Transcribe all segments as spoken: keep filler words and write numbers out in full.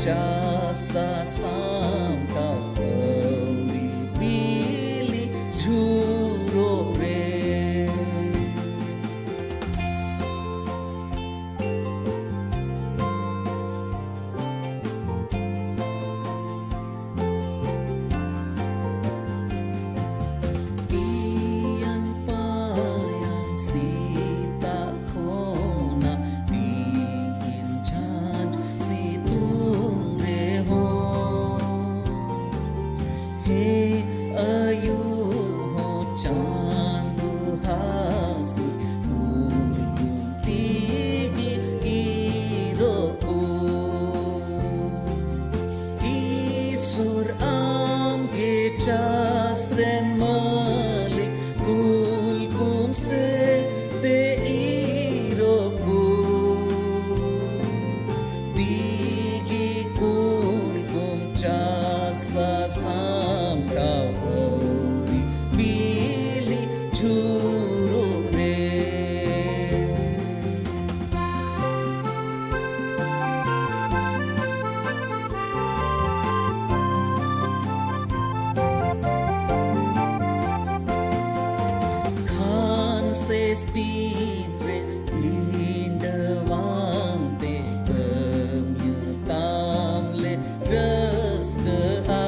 ᱪᱟᱥᱟ ᱥᱟᱢᱴᱟᱣ ᱟᱹᱣᱨᱤ ᱵᱤᱞᱤ ᱡᱷᱩᱨᱚᱜ ᱨᱮ᱾ ᱤᱭᱟᱝ ᱯᱟᱭᱟᱝ ᱥᱮᱛᱟᱜ ᱠᱷᱚᱱᱟᱜ ᱛᱤᱠᱤᱱ ᱡᱷᱟᱸᱡ ᱥᱤᱛᱩᱝ ᱨᱮᱦᱚᱸ, ᱦᱮ ᱟᱹᱭᱩᱵ ᱦᱚᱸ ᱪᱟᱸᱫᱚ ᱦᱟᱹᱥᱩᱨ ᱩᱨᱜᱩᱢ ᱛᱮᱜᱮ ᱤᱨᱚᱜ ᱠᱚ᱾ ᱤᱥᱚᱨ ᱟᱢ ᱜᱮ ᱪᱟᱥ ᱨᱮᱱ ᱢᱟᱹᱞᱤᱠ, ᱠᱩᱞ ᱠᱚᱢ ᱥᱮ ᱛᱮ ᱤᱨᱚᱜ ᱠᱚ᱾ ᱛᱤᱜᱤ ᱠᱩᱞ ᱠᱚᱢ ᱪᱟᱥᱟ ᱥᱟᱢᱴᱟᱣ ᱟᱹᱣᱨᱤ ᱵᱤᱞᱤ ᱡᱷᱩᱨᱚᱜ ᱨᱮ᱾ ᱠᱷᱟᱱ ᱥᱮᱥ ᱫᱤᱱ ᱨᱮ ᱯᱤᱸᱰᱟᱹᱣᱟᱱ ᱛᱮ ᱠᱟᱹᱢᱤᱭᱟᱹ ᱛᱟᱢ ᱞᱮ ᱨᱟᱹᱥᱠᱟᱹᱜᱼᱟ᱾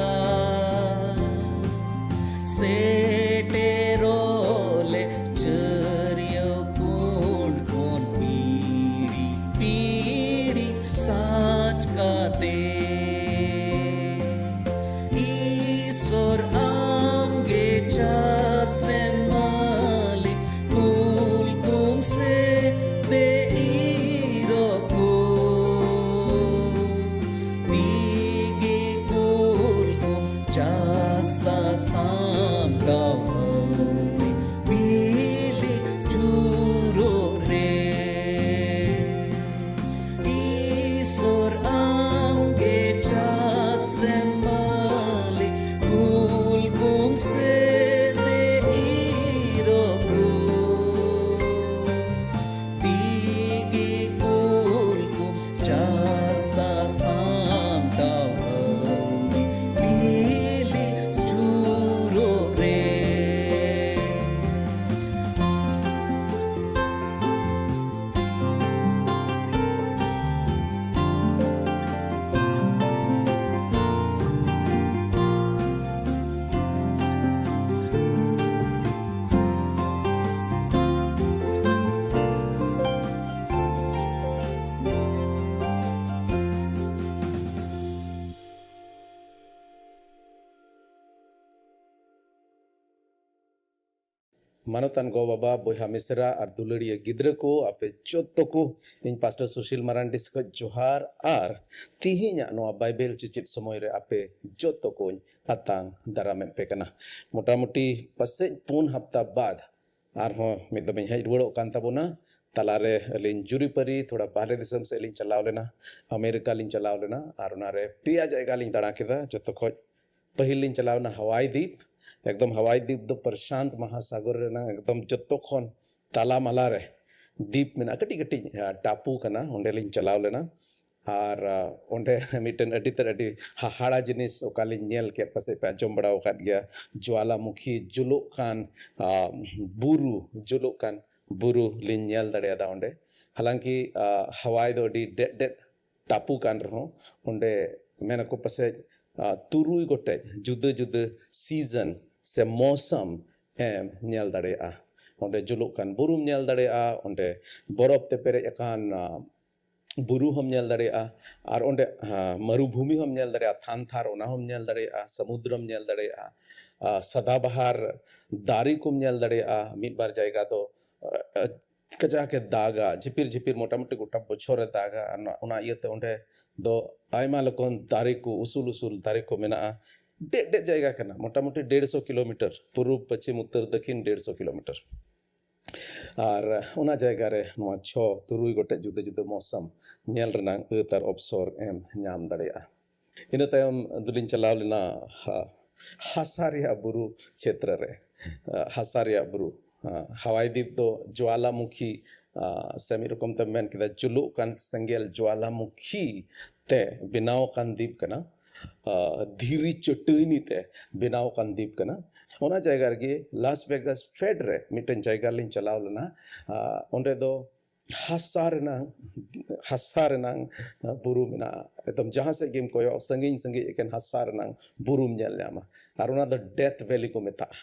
ᱥᱮᱴᱮᱨᱚᱜ ᱞᱮ ᱪᱟᱹᱨᱭᱟᱹᱣ ᱠᱩᱸᱰ ᱠᱷᱚᱱ ᱯᱤᱲᱤ ᱯᱤᱲᱤ ᱥᱟᱡᱽ ᱠᱟᱛᱮ᱾ ᱤᱥᱚᱨ ᱟᱢ ᱜᱮ ᱪᱟᱥ ᱨᱮᱱ ᱢᱟᱹᱞᱤᱠ, ᱠᱩᱞ ᱠᱚᱢ ᱢᱟᱱᱚᱛᱟᱱ ᱜᱚ ᱵᱟᱵᱟ, ᱵᱚᱭᱦᱟ ᱢᱤᱥᱨᱟ ᱟᱨ ᱫᱩᱞᱟᱹᱲᱤᱭᱟᱹ ᱜᱤᱫᱽᱨᱟᱹ ᱠᱚ, ᱟᱯᱮ ᱡᱚᱛᱚ ᱠᱚ ᱤᱧ ᱯᱟᱥᱴᱚᱨ ᱥᱩᱥᱤᱞ ᱢᱟᱨᱟᱱᱰᱤ ᱥᱮᱫ ᱠᱷᱚᱱ ᱡᱚᱦᱟᱨ᱾ ᱟᱨ ᱛᱤᱦᱤᱧᱟᱜ ᱱᱚᱣᱟ ᱵᱟᱭᱵᱮᱞ ᱪᱮᱪᱮᱫ ᱥᱚᱢᱚᱭ ᱨᱮ ᱟᱯᱮ ᱡᱚᱛᱚ ᱠᱚᱧ ᱟᱛᱟᱝ ᱫᱟᱨᱟᱢᱮᱫ ᱯᱮ ᱠᱟᱱᱟ᱾ ᱢᱚᱴᱟᱢᱩᱴᱤ ᱯᱟᱥᱮᱡ ᱯᱩᱱ ᱦᱟᱯᱛᱟ ᱵᱟᱫ ᱟᱨᱦᱚᱸ ᱢᱤᱫ ᱫᱚᱢ ᱤᱧ ᱦᱮᱡ ᱨᱩᱣᱟᱹᱲᱚᱜ ᱠᱟᱱ ᱛᱟᱵᱚᱱᱟ᱾ ᱛᱟᱞᱟᱨᱮ ᱟᱹᱞᱤᱧ ᱡᱩᱨᱤᱯᱟᱹᱨᱤ ᱛᱷᱚᱲᱟ ᱵᱟᱦᱨᱮ ᱫᱤᱥᱚᱢ ᱥᱮᱫ ᱞᱤᱧ ᱪᱟᱞᱟᱣ ᱞᱮᱱᱟ, ᱟᱢᱮᱨᱤᱠᱟ ᱞᱤᱧ ᱪᱟᱞᱟᱣ ᱞᱮᱱᱟ᱾ ᱟᱨ ᱚᱱᱟᱨᱮ ᱯᱮᱭᱟ ᱡᱟᱭᱜᱟ ᱞᱤᱧ ᱫᱟᱬᱟ ᱠᱮᱫᱟ᱾ ᱡᱚᱛᱚ ᱠᱷᱚᱡ ᱯᱟᱹᱦᱤᱞ ᱞᱤᱧ ᱪᱟᱞᱟᱣ ᱮᱱᱟ ᱦᱟᱣᱟᱭ ᱫᱤᱯ᱾ ᱮᱠᱫᱚᱢ ᱦᱟᱣᱟᱭ ᱫᱤᱯ ᱫᱚ ᱯᱨᱚᱥᱟᱱᱛ ᱢᱟᱦᱟᱥᱟᱜᱚᱨ ᱨᱮᱱᱟᱜ ᱮᱠᱫᱚᱢ ᱡᱚᱛᱚ ᱠᱷᱚᱱ ᱛᱟᱞᱟ ᱢᱟᱞᱟ ᱨᱮ ᱫᱤᱯ ᱢᱮᱱᱟᱜᱼᱟ, ᱠᱟᱹᱴᱤᱡ ᱠᱟᱹᱴᱤᱡ, ᱟ, ᱴᱟᱯᱩ ᱠᱟᱱᱟ, ᱚᱸᱰᱮ ᱞᱤᱧ ᱪᱟᱞᱟᱣ ᱞᱮᱱᱟ᱾ ᱟᱨ, ᱟ, ᱚᱸᱰᱮ ᱢᱤᱫᱴᱮᱱ ᱟᱹᱰᱤ ᱛᱮᱫ ᱟᱹᱰᱤ ᱦᱟᱦᱟᱲᱟ ᱡᱤᱱᱤᱥ ᱚᱠᱟᱞᱤᱧ ᱧᱮᱞ ᱠᱮᱫ, ᱯᱟᱥᱮᱡ ᱯᱮ ᱟᱸᱡᱚᱢ ᱵᱟᱲᱟ ᱟᱠᱟᱫ ᱜᱮᱭᱟ, ᱡᱩᱣᱟᱞᱟᱢᱩᱠᱷᱤ ᱡᱩᱞᱩᱜ ᱠᱟᱱ, ᱟ, ᱵᱩᱨᱩ, ᱡᱩᱞᱩᱜ ᱠᱟᱱ ᱵᱩᱨᱩ ᱞᱤᱧ ᱧᱮᱞ ᱫᱟᱲᱮᱭᱟᱫᱟ ᱚᱸᱰᱮ᱾ ᱦᱟᱞᱟᱝᱠᱤ, ᱟ, ᱦᱟᱣᱟᱭ ᱫᱚ ᱟᱹᱰᱤ ᱰᱮᱫ ᱰᱮᱫ ᱴᱟᱯᱩ ᱠᱟᱱ ᱨᱮᱦᱚᱸ, ᱚᱸᱰᱮ ᱢᱮᱱᱟᱠᱚ ᱯᱟᱥᱮᱡ, ᱟ, ᱛᱩᱨᱩᱭ ᱜᱚᱴᱮᱡ ᱡᱩᱫᱟᱹ ᱡᱩᱫᱟᱹ ᱥᱤᱡᱚᱱ ᱥᱮ ᱢᱚᱣᱥᱟᱢ ᱮᱢ ᱧᱮᱞ ᱫᱟᱲᱮᱭᱟᱜᱼᱟ᱾ ᱚᱸᱰᱮ ᱡᱩᱞᱩᱜ ᱠᱟᱱ ᱵᱩᱨᱩᱢ ᱧᱮᱞ ᱫᱟᱲᱮᱭᱟᱜᱼᱟ, ᱚᱸᱰᱮ ᱵᱚᱨᱚᱯ ᱛᱮ ᱯᱮᱨᱮᱡ ᱟᱠᱟᱱ, ᱟ, ᱵᱩᱨᱩ ᱦᱚᱸᱢ ᱧᱮᱞ ᱫᱟᱲᱮᱭᱟᱜᱼᱟ, ᱟᱨ ᱚᱸᱰᱮ, ᱟ, ᱢᱟᱹᱨᱩᱵᱷᱩᱢᱤ ᱦᱚᱸᱢ ᱧᱮᱞ ᱫᱟᱲᱮᱭᱟᱜᱼᱟ, ᱛᱷᱟᱱ ᱛᱷᱟᱨ ᱚᱱᱟ ᱦᱚᱸᱢ ᱧᱮᱞ ᱫᱟᱲᱮᱭᱟᱜᱼᱟ, ᱥᱟᱢᱩᱫᱨᱚᱢ ᱧᱮᱞ ᱫᱟᱲᱮᱭᱟᱜᱼᱟ, ᱟ, ᱥᱟᱫᱟᱵᱟᱦᱟᱨ ᱫᱟᱨᱮ ᱠᱚᱢ ᱧᱮᱞ ᱫᱟᱲᱮᱭᱟᱜᱼᱟ᱾ ᱢᱤᱫ ᱵᱟᱨ ᱡᱟᱭᱜᱟ ᱫᱚ, ᱟ, ᱟ, ᱠᱟᱡᱟᱠ ᱮ ᱫᱟᱜᱟ, ᱡᱷᱤᱯᱤᱨ ᱡᱷᱤᱯᱤᱨ ᱢᱚᱴᱟᱢᱩᱴᱤ ᱜᱚᱴᱟ ᱵᱚᱪᱷᱚᱨ ᱮ ᱫᱟᱜᱟ᱾ ᱟᱨ ᱚᱱᱟ, ᱚᱱᱟ ᱤᱭᱟᱹᱛᱮ ᱚᱸᱰᱮ ᱫᱚ ᱟᱭᱢᱟ ᱞᱮᱠᱟᱱ ᱫᱟᱨᱮ ᱠᱚ, ᱩᱥᱩᱞ ᱩᱥᱩᱞ ᱫᱟᱨᱮ ᱠᱚ ᱢᱮᱱᱟᱜᱼᱟ᱾ ᱰᱮᱡ ᱰᱮᱡ ᱡᱟᱭᱜᱟ ᱠᱟᱱᱟ, ᱢᱚᱴᱟᱢᱩᱴᱤ ᱰᱮᱲᱥᱚ ᱠᱤᱞᱳᱢᱤᱴᱟᱨ, ᱯᱩᱨᱩᱵ, ᱯᱚᱪᱷᱤᱢ, ᱩᱛᱛᱚᱨ, ᱫᱚᱠᱷᱤᱱ ᱰᱮᱲᱥᱚ ᱠᱤᱞᱳᱢᱤᱴᱟᱨ᱾ ᱟᱨ ᱚᱱᱟ ᱡᱟᱭᱜᱟ ᱨᱮ ᱱᱚᱣᱟ ᱪᱷᱚ ᱛᱩᱨᱩᱭ ᱜᱚᱴᱮᱡ ᱡᱩᱫᱟᱹ ᱡᱩᱫᱟᱹ ᱢᱚᱥᱟᱢ ᱧᱮᱞ ᱨᱮᱱᱟᱜ ᱟᱹᱛ ᱟᱨ ᱚᱯᱥᱚᱨ ᱮᱢ ᱧᱟᱢ ᱫᱟᱲᱮᱭᱟᱜᱼᱟ᱾ ᱤᱱᱟᱹ ᱛᱟᱭᱚᱢ ᱫᱚᱞᱤᱧ ᱪᱟᱞᱟᱣ ᱞᱮᱱᱟ ᱦᱟ-, ᱦᱟᱥᱟ ᱨᱮᱭᱟᱜ ᱵᱩᱨᱩ ᱪᱷᱮᱛᱨᱚ ᱨᱮ᱾ ᱟ, ᱦᱟᱥᱟ ᱨᱮᱭᱟᱜ ᱵᱩᱨᱩ, ᱟ, ᱦᱟᱣᱟᱭ ᱫᱤᱯ ᱫᱚ ᱡᱩᱣᱟᱞᱟᱢᱩᱠᱷᱤ, ᱟ, ᱥᱮ ᱢᱤᱫ ᱨᱚᱠᱚᱢ ᱛᱮᱢ ᱢᱮᱱ ᱠᱮᱫᱟ, ᱡᱩᱞᱩᱜ ᱠᱟᱱ ᱥᱮᱸᱜᱮᱞ ᱡᱩᱣᱟᱞᱟᱢᱩᱠᱷᱤ ᱛᱮ ᱵᱮᱱᱟᱣ ᱟᱠᱟᱱ ᱫᱤᱯ ᱠᱟᱱᱟ᱾ ᱟ, ᱫᱷᱤᱨᱤ ᱪᱟᱹᱴᱟᱹᱱᱤ ᱛᱮ ᱵᱮᱱᱟᱣ ᱟᱠᱟᱱ ᱫᱤᱯ ᱠᱟᱱᱟ᱾ ᱚᱱᱟ ᱡᱟᱭᱜᱟ ᱨᱮᱜᱮ ᱞᱟᱥ ᱵᱷᱮᱜᱟᱥ ᱯᱷᱮᱰ ᱨᱮ ᱢᱤᱫᱴᱮᱱ ᱡᱟᱭᱜᱟ ᱞᱤᱧ ᱪᱟᱞᱟᱣ ᱞᱮᱱᱟ᱾ ᱟ, ᱚᱸᱰᱮ ᱫᱚ ᱦᱟᱥᱟ ᱨᱮᱱᱟᱝ, ᱦᱟᱥᱟ ᱨᱮᱱᱟᱝ ᱵᱩᱨᱩ ᱢᱮᱱᱟᱜᱼᱟ᱾ ᱮᱠᱫᱚᱢ ᱡᱟᱦᱟᱸ ᱥᱮᱫ ᱜᱮᱢ ᱠᱚᱭᱚᱜ, ᱥᱟᱺᱜᱤᱧ ᱥᱟᱺᱜᱤᱧ ᱮᱠᱮᱱ ᱦᱟᱥᱟ ᱨᱮᱱᱟᱝ ᱵᱩᱨᱩᱢ ᱧᱮᱞ ᱧᱟᱢᱟ᱾ ᱟᱨ ᱚᱱᱟ ᱫᱚ ᱰᱮᱛᱷ ᱵᱷᱮᱞᱤ ᱠᱚ ᱢᱮᱛᱟᱜᱼᱟ᱾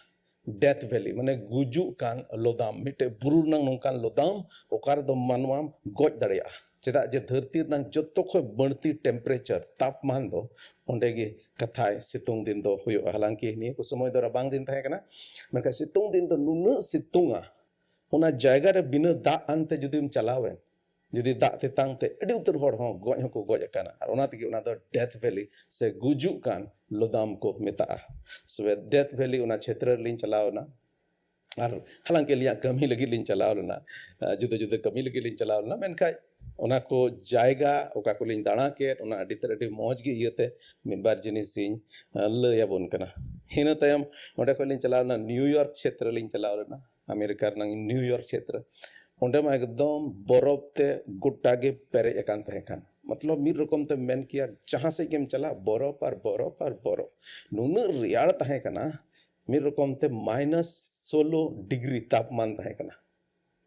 ᱰᱮᱛᱷ ᱵᱷᱮᱞᱤ ᱢᱟᱱᱮ ᱜᱩᱡᱩᱜ ᱠᱟᱱ ᱞᱚᱫᱟᱢ, ᱢᱤᱫᱴᱮᱡ ᱵᱩᱨᱩ ᱨᱮᱱᱟᱝ ᱱᱚᱝᱠᱟᱱ ᱞᱚᱫᱟᱢ, ᱚᱠᱟ ᱨᱮᱫᱚ ᱢᱟᱱᱣᱟᱢ ᱜᱚᱡ ᱫᱟᱲᱮᱭᱟᱜᱼᱟ᱾ ᱪᱮᱫᱟᱜ ᱡᱮ ᱫᱷᱟᱹᱨᱛᱤ ᱨᱮᱱᱟᱜ ᱡᱚᱛᱚ ᱠᱷᱚᱱ ᱵᱟᱹᱲᱛᱤ temperature, ᱛᱟᱯᱢᱟᱱ ᱫᱚ ᱚᱸᱰᱮ ᱜᱮ ᱠᱟᱛᱷᱟᱭ ᱥᱤᱛᱩᱝ ᱫᱤᱱ ᱫᱚ ᱦᱩᱭᱩᱜᱼᱟ᱾ ᱦᱟᱞᱟᱝᱠᱤ ᱱᱤᱭᱟᱹ ᱠᱚ ᱥᱚᱢᱚᱭ ᱫᱚ ᱨᱟᱵᱟᱝ ᱫᱤᱱ ᱛᱟᱦᱮᱸ ᱠᱟᱱᱟ, ᱢᱮᱱᱠᱷᱟᱱ ᱥᱤᱛᱩᱝ ᱫᱤᱱ ᱫᱚ ᱱᱩᱱᱟᱹᱜ ᱥᱤᱛᱩᱝᱟ, ᱚᱱᱟ ᱡᱟᱭᱜᱟ ᱨᱮ ᱵᱤᱱᱟᱹ ᱫᱟᱜ ᱟᱱᱛᱮ ᱡᱩᱫᱤᱢ ᱪᱟᱞᱟᱣᱮᱱ, ᱡᱩᱫᱤ ᱫᱟᱜ ᱛᱮᱛᱟᱝ ᱛᱮ ᱟᱹᱰᱤ ᱩᱛᱟᱹᱨ ᱦᱚᱲ ᱦᱚᱸ ᱜᱚᱡ ᱦᱚᱸᱠᱚ ᱜᱚᱡ ᱟᱠᱟᱱᱟ᱾ ᱟᱨ ᱚᱱᱟ ᱛᱮᱜᱮ ᱚᱱᱟ ᱫᱚ death valley ᱥᱮ ᱜᱩᱡᱩᱜ ᱠᱟᱱ ᱞᱚᱫᱟᱢ ᱠᱚ ᱢᱮᱛᱟᱜᱼᱟ᱾ ᱛᱚᱵᱮ death valley ᱚᱱᱟ ᱪᱷᱮᱛᱨᱚ ᱨᱮᱞᱤᱧ ᱪᱟᱞᱟᱣ ᱮᱱᱟ᱾ ᱟᱨ ᱦᱟᱞᱟᱝᱠᱤ ᱟᱹᱞᱤᱧᱟᱜ ᱠᱟᱹᱢᱤ ᱞᱟᱹᱜᱤᱫ ᱞᱤᱧ ᱪᱟᱞᱟᱣ ᱞᱮᱱᱟ, ᱟᱨ ᱡᱩᱫᱟᱹ ᱡᱩᱫᱟᱹ ᱠᱟᱹᱢᱤ ᱞᱟᱹᱜᱤᱫ ᱞᱤᱧ ᱪᱟᱞᱟᱣ ᱞᱮᱱᱟ, ᱢᱮᱱᱠᱷᱟᱡ ᱚᱱᱟ ᱠᱚ ᱡᱟᱭᱜᱟ ᱚᱠᱟ ᱠᱚᱞᱤᱧ ᱫᱟᱬᱟ ᱠᱮᱫ, ᱚᱱᱟ ᱟᱹᱰᱤ ᱛᱮᱫ ᱟᱹᱰᱤ ᱢᱚᱡᱽ ᱜᱮ ᱤᱭᱟᱹᱛᱮ ᱢᱤᱫ ᱵᱟᱨ ᱡᱤᱱᱤᱥ ᱤᱧ, ᱟᱸ, ᱞᱟᱹᱭ ᱟᱵᱚᱱ ᱠᱟᱱᱟ᱾ ᱤᱱᱟᱹ ᱛᱟᱭᱚᱢ ᱚᱸᱰᱮ ᱠᱷᱚᱱ ᱞᱤᱧ ᱪᱟᱞᱟᱣ ᱞᱮᱱᱟ, ᱱᱤᱭᱩ ᱭᱚᱨᱠ ᱪᱷᱮᱛᱨᱚ ᱞᱤᱧ ᱪᱟᱞᱟᱣ ᱞᱮᱱᱟ, ᱟᱢᱮᱨᱤᱠᱟ ᱨᱮᱱᱟᱜ ᱱᱤᱭᱩ ᱭᱚᱨᱠ ᱪᱷᱮᱛᱨᱚ᱾ ᱚᱸᱰᱮ ᱢᱟ ᱮᱠᱫᱚᱢ ᱵᱚᱨᱚᱯ ᱛᱮ ᱜᱚᱴᱟ ᱜᱮ ᱯᱮᱨᱮᱡ ᱟᱠᱟᱱ ᱛᱟᱦᱮᱸ ᱠᱟᱱ᱾ ᱢᱚᱛᱞᱚᱵ, ᱢᱤᱫ ᱨᱚᱠᱚᱢ ᱛᱮᱢ ᱢᱮᱱ ᱠᱮᱭᱟ, ᱡᱟᱦᱟᱸ ᱥᱮᱫ ᱜᱮᱢ ᱪᱟᱞᱟᱜ, ᱵᱚᱨᱚᱯ ᱟᱨ ᱵᱚᱨᱚᱯ ᱟᱨ ᱵᱚᱨᱚᱯ᱾ ᱱᱩᱱᱟᱹᱜ ᱨᱮᱭᱟᱲ ᱛᱟᱦᱮᱸ ᱠᱟᱱᱟ, ᱢᱤᱫ ᱨᱚᱠᱚᱢ ᱛᱮ ᱢᱟᱭᱱᱟᱥ ᱥᱳᱞᱳ ᱰᱤᱜᱽᱨᱤ ᱛᱟᱯᱢᱟᱱ ᱛᱟᱦᱮᱸ ᱠᱟᱱᱟ᱾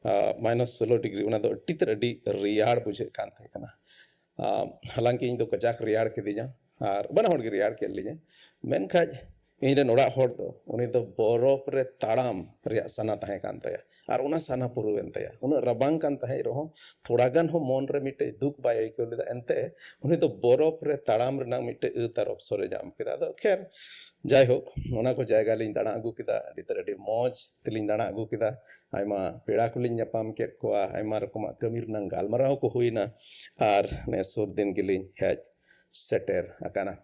ᱟᱨ ᱢᱟᱭᱱᱟᱥ ᱥᱳᱞᱳ ᱰᱤᱜᱽᱨᱤ, ᱚᱱᱟ ᱫᱚ ᱟᱹᱰᱤ ᱛᱮᱫ ᱟᱹᱰᱤ ᱨᱮᱭᱟᱲ ᱵᱩᱡᱷᱟᱹᱜ ᱠᱟᱱ ᱛᱟᱦᱮᱸ ᱠᱟᱱᱟ᱾ ᱟᱨ ᱦᱟᱞᱟᱝᱠᱤ ᱤᱧ ᱫᱚ ᱠᱟᱡᱟᱠ ᱨᱮᱭᱟᱲ ᱠᱤᱫᱤᱧᱟ, ᱟᱨ ᱵᱟᱱᱟ ᱦᱚᱲ ᱜᱮ ᱨᱮᱭᱟᱲ ᱠᱮᱫ ᱞᱤᱧᱟᱹ᱾ ᱢᱮᱱᱠᱷᱟᱡ ᱤᱧ ᱨᱮᱱ ᱚᱲᱟᱜ ᱦᱚᱲ ᱫᱚ, ᱩᱱᱤ ᱫᱚ ᱵᱚᱨᱚᱯ ᱨᱮ ᱛᱟᱲᱟᱢ ᱨᱮᱭᱟᱜ ᱥᱟᱱᱟ ᱛᱟᱦᱮᱸ ᱠᱟᱱ ᱛᱟᱭᱟ, ᱟᱨ ᱚᱱᱟ ᱥᱟᱱᱟ ᱯᱩᱨᱟᱹᱣᱮᱱ ᱛᱟᱭᱟ᱾ ᱩᱱᱟᱹᱜ ᱨᱟᱵᱟᱝ ᱠᱟᱱ ᱛᱟᱦᱮᱸᱫ ᱨᱮᱦᱚᱸ, ᱛᱷᱚᱲᱟ ᱜᱟᱱ ᱦᱚᱸ ᱢᱚᱱ ᱨᱮ ᱢᱤᱫᱴᱮᱡ ᱫᱩᱠ ᱵᱟᱭ ᱟᱹᱭᱠᱟᱹᱣ ᱞᱮᱫᱟ᱾ ᱮᱱᱛᱮ ᱩᱱᱤ ᱫᱚ ᱵᱚᱨᱚᱯ ᱨᱮ ᱛᱟᱲᱟᱢ ᱨᱮᱱᱟᱜ ᱢᱤᱫᱴᱮᱡ ᱟᱹᱛ ᱟᱨ ᱚᱯᱥᱚᱨ ᱮ ᱧᱟᱢ ᱠᱮᱫᱟ᱾ ᱟᱫᱚ ᱠᱷᱮᱨ, ᱡᱟᱭᱦᱳᱠ, ᱚᱱᱟ ᱠᱚ ᱡᱟᱭᱜᱟ ᱞᱤᱧ ᱫᱟᱬᱟ ᱟᱹᱜᱩ ᱠᱮᱫᱟ, ᱟᱹᱰᱤ ᱛᱮᱫ ᱟᱹᱰᱤ ᱢᱚᱡᱽ ᱛᱮᱞᱤᱧ ᱫᱟᱬᱟ ᱟᱹᱜᱩ ᱠᱮᱫᱟ᱾ ᱟᱭᱢᱟ ᱯᱮᱲᱟ ᱠᱚᱞᱤᱧ ᱧᱟᱯᱟᱢ ᱠᱮᱫ ᱠᱚᱣᱟ, ᱟᱭᱢᱟ ᱨᱚᱠᱚᱢᱟᱜ ᱠᱟᱹᱢᱤ ᱨᱮᱱᱟᱜ ᱜᱟᱞᱢᱟᱨᱟᱣ ᱠᱚ ᱦᱩᱭᱱᱟ, ᱟᱨ ᱱᱮ ᱥᱩᱨ ᱫᱤᱱ ᱜᱮᱞᱤᱧ ᱦᱮᱡ ᱥᱮᱴᱮᱨ ᱟᱠᱟᱱᱟ᱾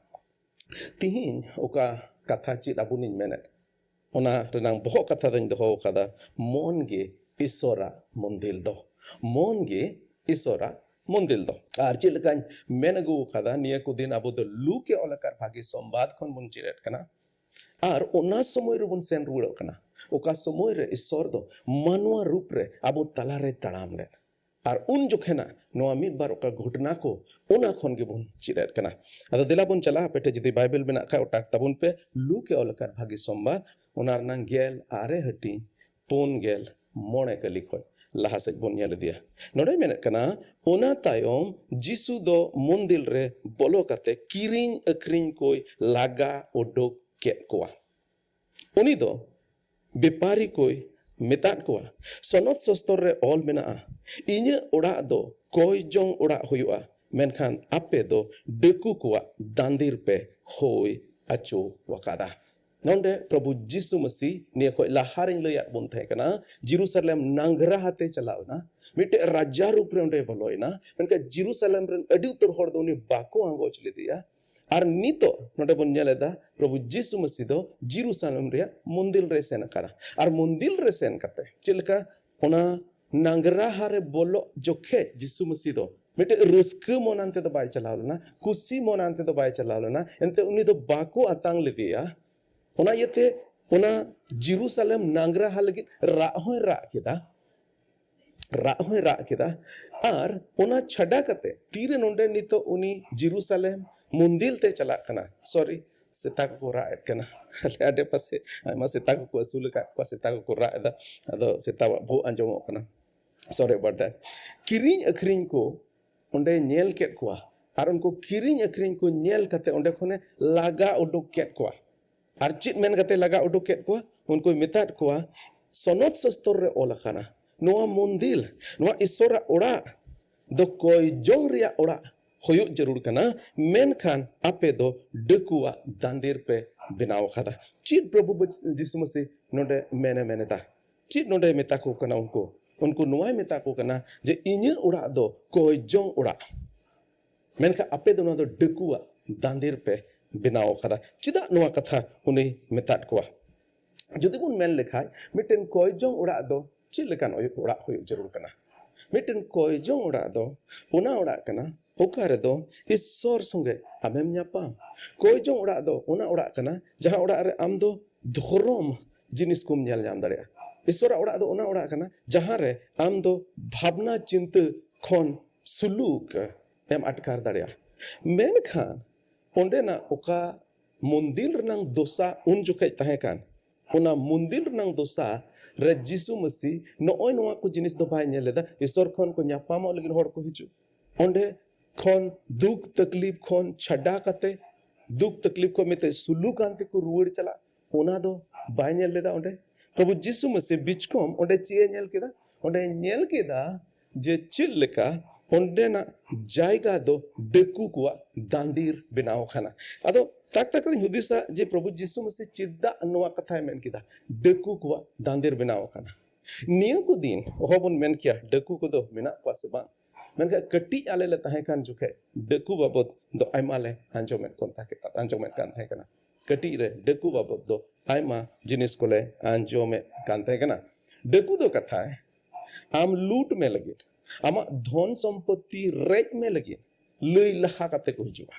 ᱛᱤᱦᱤᱧ ᱚᱠᱟ ᱠᱟᱛᱷᱟ ᱪᱮᱫ ᱟᱵᱚ ᱞᱤᱧ ᱢᱮᱱᱮᱫ, ᱚᱱᱟ ᱨᱮᱱᱟᱝ ᱵᱚᱦᱚᱜ ᱠᱟᱛᱷᱟ ᱫᱚᱧ ᱫᱚᱦᱚ ᱟᱠᱟᱫᱟ, ᱢᱚᱱ ᱜᱮ ᱤᱥᱚᱨᱟᱜ ᱢᱚᱱᱫᱤᱞ ᱫᱚ᱾ ᱢᱚᱱ ᱜᱮ ᱤᱥᱚᱨᱟᱜ ᱢᱚᱱᱫᱤᱞ ᱫᱚ᱾ ᱟᱨ ᱪᱮᱫ ᱞᱮᱠᱟᱧ ᱢᱮᱱ ᱟᱹᱜᱩ ᱟᱠᱟᱫᱟ, ᱱᱤᱭᱟᱹ ᱠᱚ ᱫᱤᱱ ᱟᱵᱚ ᱫᱚ ᱞᱩᱠ ᱮ ᱚᱞ ᱟᱠᱟᱫ ᱵᱷᱟᱹᱜᱤ ᱥᱚᱢᱵᱟᱫ ᱠᱷᱚᱱ ᱵᱚᱱ ᱪᱮᱫ ᱮᱫ ᱠᱟᱱᱟ᱾ ᱟᱨ ᱚᱱᱟ ᱥᱚᱢᱚᱭ ᱨᱮᱵᱚᱱ ᱥᱮᱱ ᱨᱩᱣᱟᱹᱲᱚᱜ ᱠᱟᱱᱟ, ᱚᱠᱟ ᱥᱚᱢᱚᱭ ᱨᱮ ᱤᱥᱚᱨ ᱫᱚ ᱢᱟᱱᱣᱟ ᱨᱩᱯ ᱨᱮ ᱟᱵᱚ ᱛᱟᱞᱟᱨᱮ ᱛᱟᱲᱟᱢ ᱞᱮᱫ᱾ ᱟᱨ ᱩᱱ ᱡᱚᱠᱷᱮᱱᱟᱜ ᱱᱚᱣᱟ ᱢᱤᱫ ᱵᱟᱨ ᱚᱠᱟ ᱜᱷᱚᱴᱱᱟ ᱠᱚ, ᱚᱱᱟ ᱠᱷᱚᱱ ᱜᱮᱵᱚᱱ ᱪᱮᱫ ᱮᱫ ᱠᱟᱱᱟ᱾ ᱟᱫᱚ ᱫᱮᱞᱟ ᱵᱚᱱ ᱪᱟᱞᱟᱜᱼᱟ, ᱟᱯᱮ ᱴᱷᱮᱱ ᱡᱩᱫᱤ ᱵᱟᱭᱵᱮᱞ ᱢᱮᱱᱟᱜ ᱠᱷᱟᱡ, ᱚᱴᱟᱜ ᱛᱟᱵᱚᱱ ᱯᱮ, ᱞᱩᱠ ᱮ ᱚᱞ ᱟᱠᱟᱫ ᱵᱷᱟᱹᱜᱤ ᱥᱚᱢᱵᱟᱫ, ᱚᱱᱟ ᱨᱮᱱᱟᱝ ᱜᱮᱞ ᱟᱨᱮ ᱦᱟᱹᱴᱤᱧ, ᱯᱩᱱ ᱜᱮᱞ ᱢᱚᱬᱮ ᱠᱟᱹᱞᱤ ᱠᱷᱚᱱ ᱞᱟᱦᱟ ᱥᱮᱫ ᱵᱚᱱ ᱧᱮᱞ ᱤᱫᱤᱭᱟ᱾ ᱱᱚᱰᱮ ᱢᱮᱱᱮᱫ ᱠᱟᱱᱟ, ᱚᱱᱟ ᱛᱟᱭᱚᱢ ᱡᱤᱥᱩ ᱫᱚ ᱢᱚᱱᱫᱤᱨ ᱨᱮ ᱵᱚᱞᱚ ᱠᱟᱛᱮ ᱠᱤᱨᱤᱧ ᱟᱹᱠᱷᱨᱤᱧ ᱠᱚᱭ ᱞᱟᱜᱟ ᱩᱰᱩᱠ ᱠᱮᱫ ᱠᱚᱣᱟ᱾ ᱩᱱᱤ ᱫᱚ ᱵᱮᱯᱟᱨᱤ ᱠᱚᱭ ᱢᱮᱛᱟᱫ ᱠᱚᱣᱟ, ᱥᱚᱱᱚᱛ ᱥᱚᱥᱛᱚᱨ ᱨᱮ ᱚᱞ ᱢᱮᱱᱟᱜᱼᱟ, "ᱤᱧᱟᱹᱜ ᱚᱲᱟᱜ ᱫᱚ ᱠᱚᱭ ᱡᱚᱝ ᱚᱲᱟᱜ ᱦᱩᱭᱩᱜᱼᱟ, ᱢᱮᱱᱠᱷᱟᱱ ᱟᱯᱮ ᱫᱚ ᱰᱟᱹᱠᱩ ᱠᱚᱣᱟᱜ ᱫᱟᱸᱫᱤᱨ ᱯᱮ ᱦᱩᱭ ᱟᱪᱚ ᱟᱠᱟᱫᱟ᱾" ᱱᱚᱰᱮ ᱯᱨᱚᱵᱷᱩ ᱡᱤᱥᱩ ᱢᱟᱹᱥᱤ, ᱱᱤᱭᱟᱹ ᱠᱷᱚᱡ ᱞᱟᱦᱟ ᱨᱤᱧ ᱞᱟᱹᱭᱟᱫ ᱵᱚᱱ ᱛᱟᱦᱮᱸ ᱠᱟᱱᱟ, ᱡᱮᱨᱩᱥᱟᱞᱮᱢ ᱱᱟᱝᱜᱽᱨᱟ ᱟᱛᱮ ᱪᱟᱞᱟᱣ ᱮᱱᱟ, ᱢᱤᱫᱴᱮᱡ ᱨᱟᱡᱟ ᱨᱩᱯ ᱨᱮ ᱚᱸᱰᱮ ᱵᱚᱞᱚᱭᱮᱱᱟ, ᱢᱮᱱᱠᱷᱟᱱ ᱡᱮᱨᱩᱥᱟᱞᱮᱢ ᱨᱮᱱ ᱟᱹᱰᱤ ᱩᱛᱟᱹᱨ ᱦᱚᱲ ᱫᱚ ᱩᱱᱤ ᱵᱟᱠᱚ ᱟᱸᱜᱚᱪ ᱞᱮᱫᱮᱭᱟ᱾ ᱟᱨ ᱱᱤᱛᱚᱜ ᱱᱚᱰᱮ ᱵᱚᱱ ᱧᱮᱞ ᱮᱫᱟ, ᱯᱨᱚᱵᱷᱩ ᱡᱤᱥᱩ ᱢᱟᱹᱥᱤ ᱫᱚ ᱡᱮᱨᱩᱥᱟᱞᱮᱢ ᱨᱮᱭᱟᱜ ᱢᱚᱱᱫᱤᱨ ᱨᱮ ᱥᱮᱱ ᱟᱠᱟᱱᱟ᱾ ᱟᱨ ᱢᱚᱱᱫᱤᱨ ᱨᱮ ᱥᱮᱱ ᱠᱟᱛᱮ ᱪᱮᱫ ᱞᱮᱠᱟ ᱚᱱᱟ ᱱᱟᱝᱜᱽᱨᱟᱦᱟ ᱨᱮ ᱵᱚᱞᱚᱜ ᱡᱚᱠᱷᱮᱡ ᱡᱤᱥᱩ ᱢᱟᱹᱥᱤ ᱫᱚ ᱢᱤᱫᱴᱮᱡ ᱨᱟᱹᱥᱠᱟᱹ ᱢᱚᱱ ᱟᱱᱛᱮ ᱫᱚ ᱵᱟᱭ ᱪᱟᱞᱟᱣ ᱞᱮᱱᱟ, ᱠᱩᱥᱤ ᱢᱚᱱ ᱟᱱᱛᱮ ᱫᱚ ᱵᱟᱭ ᱪᱟᱞᱟᱣ ᱞᱮᱱᱟ, ᱮᱱᱛᱮ ᱩᱱᱤ ᱫᱚ ᱵᱟᱠᱚ ᱟᱛᱟᱝ ᱞᱮᱫᱮᱭᱟ᱾ ᱚᱱᱟ ᱤᱭᱟᱹᱛᱮ ᱚᱱᱟ ᱡᱮᱨᱩᱥᱟᱞᱮᱢ ᱱᱟᱝᱜᱽᱨᱟᱦᱟ ᱞᱟᱹᱜᱤᱫ ᱨᱟᱜ ᱦᱚᱸᱭ ᱨᱟᱜ ᱠᱮᱫᱟ, ᱨᱟᱜ ᱦᱚᱸᱭ ᱨᱟᱜ ᱠᱮᱫᱟ᱾ ᱟᱨ ᱚᱱᱟ ᱪᱷᱟᱰᱟ ᱠᱟᱛᱮ ᱛᱤᱨᱮ ᱱᱚᱰᱮ ᱱᱤᱛᱚᱜ ᱩᱱᱤ ᱡᱮᱨᱩᱥᱟᱞᱮᱢ ᱢᱚᱱᱫᱤᱨ ᱛᱮ ᱪᱟᱞᱟᱜ ᱠᱟᱱᱟ᱾ ᱥᱚᱨᱤ, ᱥᱮᱛᱟ ᱠᱚᱠᱚ ᱨᱟᱜ ᱮᱫ ᱠᱟᱱᱟ᱾ ᱟᱞᱮ ᱟᱰᱮ ᱯᱟᱥᱮ ᱟᱭᱢᱟ ᱥᱮᱛᱟ ᱠᱚᱠᱚ ᱟᱹᱥᱩᱞ ᱟᱠᱟᱫ ᱠᱚᱣᱟ, ᱥᱮᱛᱟ ᱠᱚᱠᱚ ᱨᱟᱜ ᱮᱫᱟ᱾ ᱟᱫᱚ ᱥᱮᱛᱟᱣᱟᱜ ᱵᱷᱩᱜ ᱟᱸᱡᱚᱢᱚᱜ ᱠᱟᱱᱟ᱾ Sorry about that. ᱠᱤᱨᱤᱧ ᱟᱹᱠᱷᱨᱤᱧ ᱠᱚ ᱚᱸᱰᱮ ᱧᱮᱞ ᱠᱮᱫ ᱠᱚᱣᱟ, ᱟᱨ ᱩᱱᱠᱩ ᱠᱤᱨᱤᱧ ᱟᱹᱠᱷᱨᱤᱧ ᱠᱚ ᱧᱮᱞ ᱠᱟᱛᱮ ᱚᱸᱰᱮ ᱠᱷᱚᱱᱮ ᱞᱟᱜᱟ ᱩᱰᱩᱠ ᱠᱮᱫ ᱠᱚᱣᱟ᱾ ᱟᱨ ᱪᱮᱫ ᱢᱮᱱ ᱠᱟᱛᱮ ᱞᱟᱜᱟ ᱩᱰᱩᱠ ᱠᱮᱫ ᱠᱚᱣᱟ? ᱩᱱᱠᱩᱭ ᱢᱮᱛᱟᱫ ᱠᱚᱣᱟ, "ᱥᱚᱱᱚᱛ ᱥᱚᱥᱛᱚᱨ ᱨᱮ ᱚᱞ ᱟᱠᱟᱱᱟ, ᱱᱚᱣᱟ ᱢᱚᱱᱫᱤᱨ, ᱱᱚᱣᱟ ᱤᱥᱚᱨᱟᱜ ᱚᱲᱟᱜ ᱫᱚ ᱠᱚᱭ ᱡᱚᱝ ᱨᱮᱭᱟᱜ ᱚᱲᱟᱜ ᱦᱩᱭᱩᱜ ᱡᱟᱹᱨᱩᱲ ᱠᱟᱱᱟ, ᱢᱮᱱᱠᱷᱟᱱ ᱟᱯᱮ ᱫᱚ ᱰᱟᱹᱠᱩᱣᱟᱜ ᱫᱟᱸᱫᱮᱨ ᱯᱮ ᱵᱮᱱᱟᱣ ᱟᱠᱟᱫᱟ᱾" ᱪᱮᱫ ᱯᱨᱚᱵᱷᱩ ᱵᱟᱪ-, ᱡᱤᱥᱩ ᱢᱟᱹᱥᱤ ᱱᱚᱰᱮ ᱢᱮᱱᱮ ᱢᱮᱱ ᱮᱫᱟ? ᱪᱮᱫ ᱱᱚᱰᱮ ᱢᱮᱛᱟ ᱠᱚ ᱠᱟᱱᱟ ᱩᱱᱠᱩ? ᱩᱱᱠᱩ ᱱᱚᱣᱟᱭ ᱢᱮᱛᱟ ᱠᱚ ᱠᱟᱱᱟ ᱡᱮ, "ᱤᱧᱟᱹᱜ ᱚᱲᱟᱜ ᱫᱚ ᱠᱚᱭ ᱡᱚᱝ ᱚᱲᱟᱜ, ᱢᱮᱱᱠᱷᱟᱱ ᱟᱯᱮ ᱫᱚ ᱱᱚᱣᱟ ᱫᱚ ᱰᱟᱹᱠᱩᱣᱟᱜ ᱫᱟᱸᱫᱮᱨ ᱯᱮ ᱵᱮᱱᱟᱣ ᱟᱠᱟᱫᱟ᱾" ᱪᱮᱫᱟᱜ ᱱᱚᱣᱟ ᱠᱟᱛᱷᱟ ᱩᱱᱤ ᱢᱮᱛᱟᱫ ᱠᱚᱣᱟ? ᱡᱩᱫᱤ ᱵᱚᱱ ᱢᱮᱱ ᱞᱮᱠᱷᱟᱡ, ᱢᱤᱫᱴᱮᱱ ᱠᱚᱭ ᱡᱚᱝ ᱚᱲᱟᱜ ᱫᱚ ᱪᱮᱫ ᱞᱮᱠᱟᱱ ᱚᱭ-, ᱚᱲᱟᱜ ᱦᱩᱭᱩᱜ ᱡᱟᱹᱨᱩᱲ ᱠᱟᱱᱟ? ᱢᱤᱫᱴᱮᱱ ᱠᱚᱭ ᱡᱚᱝ ᱚᱲᱟᱜ ᱫᱚ ᱚᱱᱟ ᱚᱲᱟᱜ ᱠᱟᱱᱟ, ᱚᱠᱟ ᱨᱮᱫᱚ ᱤᱥᱥᱚᱨ ᱥᱚᱸᱜᱮ ᱟᱢᱮᱢ ᱧᱟᱯᱟᱢ᱾ ᱠᱚᱭ ᱡᱚᱝ ᱚᱲᱟᱜ ᱫᱚ ᱚᱱᱟ ᱚᱲᱟᱜ ᱠᱟᱱᱟ, ᱡᱟᱦᱟᱸ ᱚᱲᱟᱜ ᱨᱮ ᱟᱢ ᱫᱚ ᱫᱷᱚᱨᱚᱢ ᱡᱤᱱᱤᱥ ᱠᱚᱢ ᱧᱮᱞ ᱧᱟᱢ ᱫᱟᱲᱮᱭᱟᱜᱼᱟ᱾ ᱤᱥᱥᱚᱨᱟᱜ ᱚᱲᱟᱜ ᱫᱚ ᱚᱱᱟ ᱚᱲᱟᱜ ᱠᱟᱱᱟ, ᱡᱟᱦᱟᱸ ᱨᱮ ᱟᱢ ᱫᱚ ᱵᱷᱟᱵᱽᱱᱟ ᱪᱤᱱᱛᱟᱹ ᱠᱷᱚᱱ ᱥᱩᱞᱩᱠ ᱮᱢ ᱟᱴᱠᱟᱨ ᱫᱟᱲᱮᱭᱟᱜᱼᱟ᱾ ᱢᱮᱱᱠᱷᱟᱱ ᱚᱸᱰᱮᱱᱟᱜ ᱚᱠᱟ ᱢᱚᱱᱫᱤᱨ ᱨᱮᱱᱟᱝ ᱫᱚᱥᱟ ᱩᱱ ᱡᱚᱠᱷᱮᱡ ᱛᱟᱦᱮᱸ ᱠᱟᱱ, ᱚᱱᱟ ᱢᱚᱱᱫᱤᱨ ᱨᱮᱱᱟᱝ ᱫᱚᱥᱟ ᱨᱮ ᱡᱤᱥᱩ ᱢᱟᱹᱥᱤ ᱱᱚᱜᱼᱚᱭ ᱱᱚᱣᱟ ᱠᱚ ᱡᱤᱱᱤᱥ ᱫᱚ ᱵᱟᱭ ᱧᱮᱞ ᱞᱮᱫᱟ᱾ ᱤᱥᱥᱚᱨ ᱠᱷᱚᱱ ᱠᱚ ᱧᱟᱯᱟᱢᱚᱜ ᱞᱟᱹᱜᱤᱫ ᱦᱚᱲ ᱠᱚ ᱦᱤᱡᱩᱜ, ᱚᱸᱰᱮ ᱠᱷᱚᱱ ᱫᱩᱠ ᱛᱟᱠᱞᱤᱯ ᱠᱷᱚᱱ ᱪᱷᱟᱰᱟ ᱠᱟᱛᱮ, ᱫᱩᱠ ᱛᱟᱠᱞᱤᱯ ᱠᱷᱚᱱ ᱢᱤᱫᱴᱮᱡ ᱥᱩᱞᱩᱠ ᱟᱱ ᱛᱮᱠᱚ ᱨᱩᱣᱟᱹᱲ ᱪᱟᱞᱟᱜ, ᱚᱱᱟ ᱫᱚ ᱵᱟᱭ ᱧᱮᱞ ᱞᱮᱫᱟ ᱚᱸᱰᱮ᱾ ᱯᱨᱚᱵᱷᱩ ᱡᱤᱥᱩ ᱢᱟᱹᱥᱤ ᱵᱤᱪᱠᱚᱢ ᱚᱸᱰᱮ ᱪᱮᱫ ᱮ ᱧᱮᱞ ᱠᱮᱫᱟ? ᱚᱸᱰᱮ ᱧᱮᱞ ᱠᱮᱫᱟ ᱡᱮ ᱪᱮᱫ ᱞᱮᱠᱟ ᱚᱸᱰᱮᱱᱟᱜ ᱡᱟᱭᱜᱟ ᱫᱚ ᱰᱟᱹᱠᱩ ᱠᱚᱣᱟᱜ ᱫᱟᱸᱫᱤᱨ ᱵᱮᱱᱟᱣ ᱟᱠᱟᱱᱟ᱾ ᱟᱫᱚ ᱛᱟᱠ ᱛᱟᱠ ᱨᱤᱧ ᱦᱩᱫᱤᱥᱟ ᱡᱮ ᱯᱨᱚᱵᱷᱩ ᱡᱤᱥᱩ ᱢᱟᱹᱥᱤ ᱪᱮᱫᱟᱜ ᱱᱚᱣᱟ ᱠᱟᱛᱷᱟᱭ ᱢᱮᱱ ᱠᱮᱫᱟ, ᱰᱟᱹᱠᱩ ᱠᱚᱣᱟᱜ ᱫᱟᱸᱫᱤᱨ ᱵᱮᱱᱟᱣ ᱟᱠᱟᱱᱟ? ᱱᱤᱭᱟᱹ ᱠᱚ ᱫᱤᱱ ᱚᱦᱚ ᱵᱚᱱ ᱢᱮᱱ ᱠᱮᱭᱟ ᱰᱟᱹᱠᱩ ᱠᱚᱫᱚ ᱢᱮᱱᱟᱜ ᱠᱚᱣᱟ ᱥᱮ ᱵᱟᱝ, ᱢᱮᱱᱠᱷᱟᱱ ᱠᱟᱹᱴᱤᱡ ᱟᱞᱮ ᱞᱮ ᱛᱟᱦᱮᱸ ᱠᱟᱱ ᱡᱚᱠᱷᱮᱡ ᱰᱟᱹᱠᱩ ᱵᱟᱵᱚᱫ ᱫᱚ ᱟᱭᱢᱟ ᱞᱮ ᱟᱸᱡᱚᱢᱮᱫ ᱠᱟᱱ ᱛᱟᱦᱮᱸ, ᱟᱸᱡᱚᱢᱮᱫ ᱠᱟᱱ ᱛᱟᱦᱮᱸ ᱠᱟᱱᱟ᱾ ᱠᱟᱹᱴᱤᱡ ᱨᱮ ᱰᱟᱹᱠᱩ ᱵᱟᱵᱚᱫ ᱫᱚ ᱟᱭᱢᱟ ᱡᱤᱱᱤᱥ ᱠᱚᱞᱮ ᱟᱸᱡᱚᱢᱮᱫ ᱠᱟᱱ ᱛᱟᱦᱮᱸ ᱠᱟᱱᱟ᱾ ᱰᱟᱹᱠᱩ ᱫᱚ ᱠᱟᱛᱷᱟᱭ ᱟᱢ ᱞᱩᱴ ᱢᱮ ᱞᱟᱹᱜᱤᱫ, ᱟᱢᱟᱜ ᱫᱷᱚᱱ ᱥᱚᱢᱯᱚᱛᱤ ᱨᱮᱡ ᱢᱮ ᱞᱟᱹᱜᱤᱫ ᱞᱟᱹᱭ ᱞᱟᱦᱟ ᱠᱟᱛᱮ ᱠᱚ ᱦᱤᱡᱩᱜᱼᱟ᱾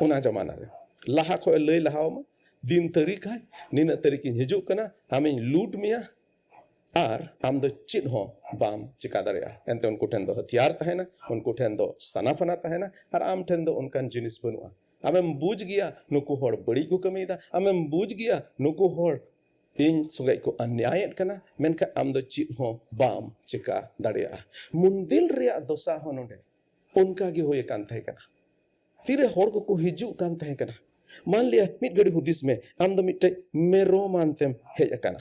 ᱚᱱᱟ ᱡᱟᱢᱟᱱᱟ ᱨᱮ ᱞᱟᱦᱟ ᱠᱷᱚᱡ ᱮ ᱞᱟᱹᱭ ᱞᱟᱦᱟ ᱟᱢᱟ, ᱫᱤᱱ ᱛᱟᱹᱨᱤᱠᱷ ᱟᱭ, ᱱᱤᱱᱟᱹᱜ ᱛᱟᱹᱨᱤᱠᱷ ᱤᱧ ᱦᱤᱡᱩᱜ ᱠᱟᱱᱟ, ᱟᱢᱤᱧ ᱞᱩᱴ ᱢᱮᱭᱟ, ᱟᱨ ᱟᱢ ᱫᱚ ᱪᱮᱫ ᱦᱚᱸ ᱵᱟᱢ ᱪᱮᱠᱟ ᱫᱟᱲᱮᱭᱟᱜᱼᱟ᱾ ᱮᱱᱛᱮ ᱩᱱᱠᱩ ᱴᱷᱮᱱ ᱫᱚ ᱦᱟᱛᱤᱭᱟᱨ ᱛᱟᱦᱮᱱᱟ, ᱩᱱᱠᱩ ᱴᱷᱮᱱ ᱫᱚ ᱥᱟᱱᱟ ᱯᱷᱟᱱᱟ ᱛᱟᱦᱮᱱᱟ, ᱟᱨ ᱟᱢ ᱴᱷᱮᱱ ᱫᱚ ᱚᱱᱠᱟᱱ ᱡᱤᱱᱤᱥ ᱵᱟᱹᱱᱩᱜᱼᱟ᱾ ᱟᱢᱮᱢ ᱵᱩᱡᱽ ᱜᱮᱭᱟ ᱱᱩᱠᱩ ᱦᱚᱲ ᱵᱟᱹᱲᱤᱡ ᱠᱚ ᱠᱟᱹᱢᱤᱭᱮᱫᱟ, ᱟᱢᱮᱢ ᱵᱩᱡᱽ ᱜᱮᱭᱟ ᱱᱩᱠᱩ ᱦᱚᱲ ᱤᱧ ᱥᱚᱸᱜᱮ ᱠᱚ ᱚᱱᱱᱭᱟᱭᱮᱫ ᱠᱟᱱᱟ, ᱢᱮᱱᱠᱷᱟᱱ ᱟᱢ ᱫᱚ ᱪᱮᱫ ᱦᱚᱸ ᱵᱟᱢ ᱪᱮᱠᱟ ᱫᱟᱲᱮᱭᱟᱜᱼᱟ᱾ ᱢᱩᱱᱫᱤᱞ ᱨᱮᱭᱟᱜ ᱫᱚᱥᱟ ᱦᱚᱸ ᱱᱚᱰᱮ ᱚᱱᱠᱟ ᱜᱮ ᱦᱩᱭ ᱟᱠᱟᱱ ᱛᱟᱦᱮᱸ ᱠᱟᱱᱟ᱾ ᱛᱤᱨᱮ ᱦᱚᱲ ᱠᱚᱠᱚ ᱦᱤᱡᱩᱜ ᱠᱟᱱ ᱛᱟᱦᱮᱸ ᱠᱟᱱᱟ, ᱢᱟᱱ ᱞᱤᱭᱟ ᱢᱤᱫ ᱜᱷᱟᱹᱲᱤ ᱦᱩᱫᱤᱥ ᱢᱮ, ᱟᱢ ᱫᱚ ᱢᱤᱫᱴᱮᱡ ᱢᱮᱨᱚᱢ ᱟᱱᱛᱮᱢ ᱦᱮᱡ ᱟᱠᱟᱱᱟ,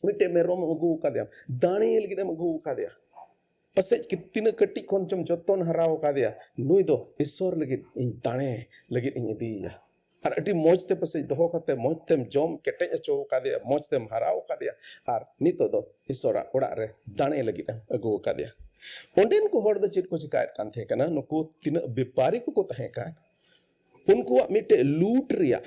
ᱢᱤᱫᱴᱮᱡ ᱢᱮᱨᱚᱢ ᱮᱢ ᱟᱹᱜᱩ ᱟᱠᱟᱫᱮᱭᱟ, ᱫᱟᱲᱮ ᱞᱟᱹᱜᱤᱫ ᱮᱢ ᱟᱹᱜᱩ ᱟᱠᱟᱫᱮᱭᱟ᱾ ᱯᱟᱥᱮᱡ ᱠᱤ ᱛᱤᱱᱟᱹᱜ ᱠᱟᱹᱴᱤᱡ ᱠᱷᱚᱱ ᱪᱚᱢ ᱡᱚᱛᱚᱱ ᱦᱟᱨᱟᱣ ᱟᱠᱟᱫᱮᱭᱟ, ᱱᱩᱭ ᱫᱚ ᱤᱥᱚᱨ ᱞᱟᱹᱜᱤᱫ ᱤᱧ ᱫᱟᱲᱮ ᱞᱟᱹᱜᱤᱫ ᱤᱧ ᱤᱫᱤᱭᱮᱭᱟ᱾ ᱟᱨ ᱟᱹᱰᱤ ᱢᱚᱡᱽ ᱛᱮ ᱯᱟᱥᱮᱡ ᱫᱚᱦᱚ ᱠᱟᱛᱮ ᱢᱚᱡᱽ ᱛᱮᱢ ᱡᱚᱢ ᱠᱮᱴᱮᱡ ᱦᱚᱪᱚ ᱟᱠᱟᱫᱮᱭᱟ, ᱢᱚᱡᱽ ᱛᱮᱢ ᱦᱟᱨᱟᱣ ᱟᱠᱟᱫᱮᱭᱟ, ᱟᱨ ᱱᱤᱛᱚᱜ ᱫᱚ ᱤᱥᱚᱨᱟᱜ ᱚᱲᱟᱜ ᱨᱮ ᱫᱟᱲᱮ ᱞᱟᱹᱜᱤᱫ ᱮᱢ ᱟᱹᱜᱩ ᱟᱠᱟᱫᱮᱭᱟ᱾ ᱚᱸᱰᱮᱱ ᱠᱚ ᱦᱚᱲ ᱫᱚ ᱪᱮᱫ ᱠᱚ ᱪᱮᱠᱟᱭᱮᱫ ᱠᱟᱱ ᱛᱟᱦᱮᱸ ᱠᱟᱱᱟ? ᱱᱩᱠᱩ ᱛᱤᱱᱟᱹᱜ ᱵᱮᱯᱟᱨᱤ ᱠᱚᱠᱚ ᱛᱟᱦᱮᱸ ᱠᱟᱱ, ᱩᱱᱠᱩᱣᱟᱜ ᱢᱤᱫᱴᱮᱡ ᱞᱩᱴ ᱨᱮᱭᱟᱜ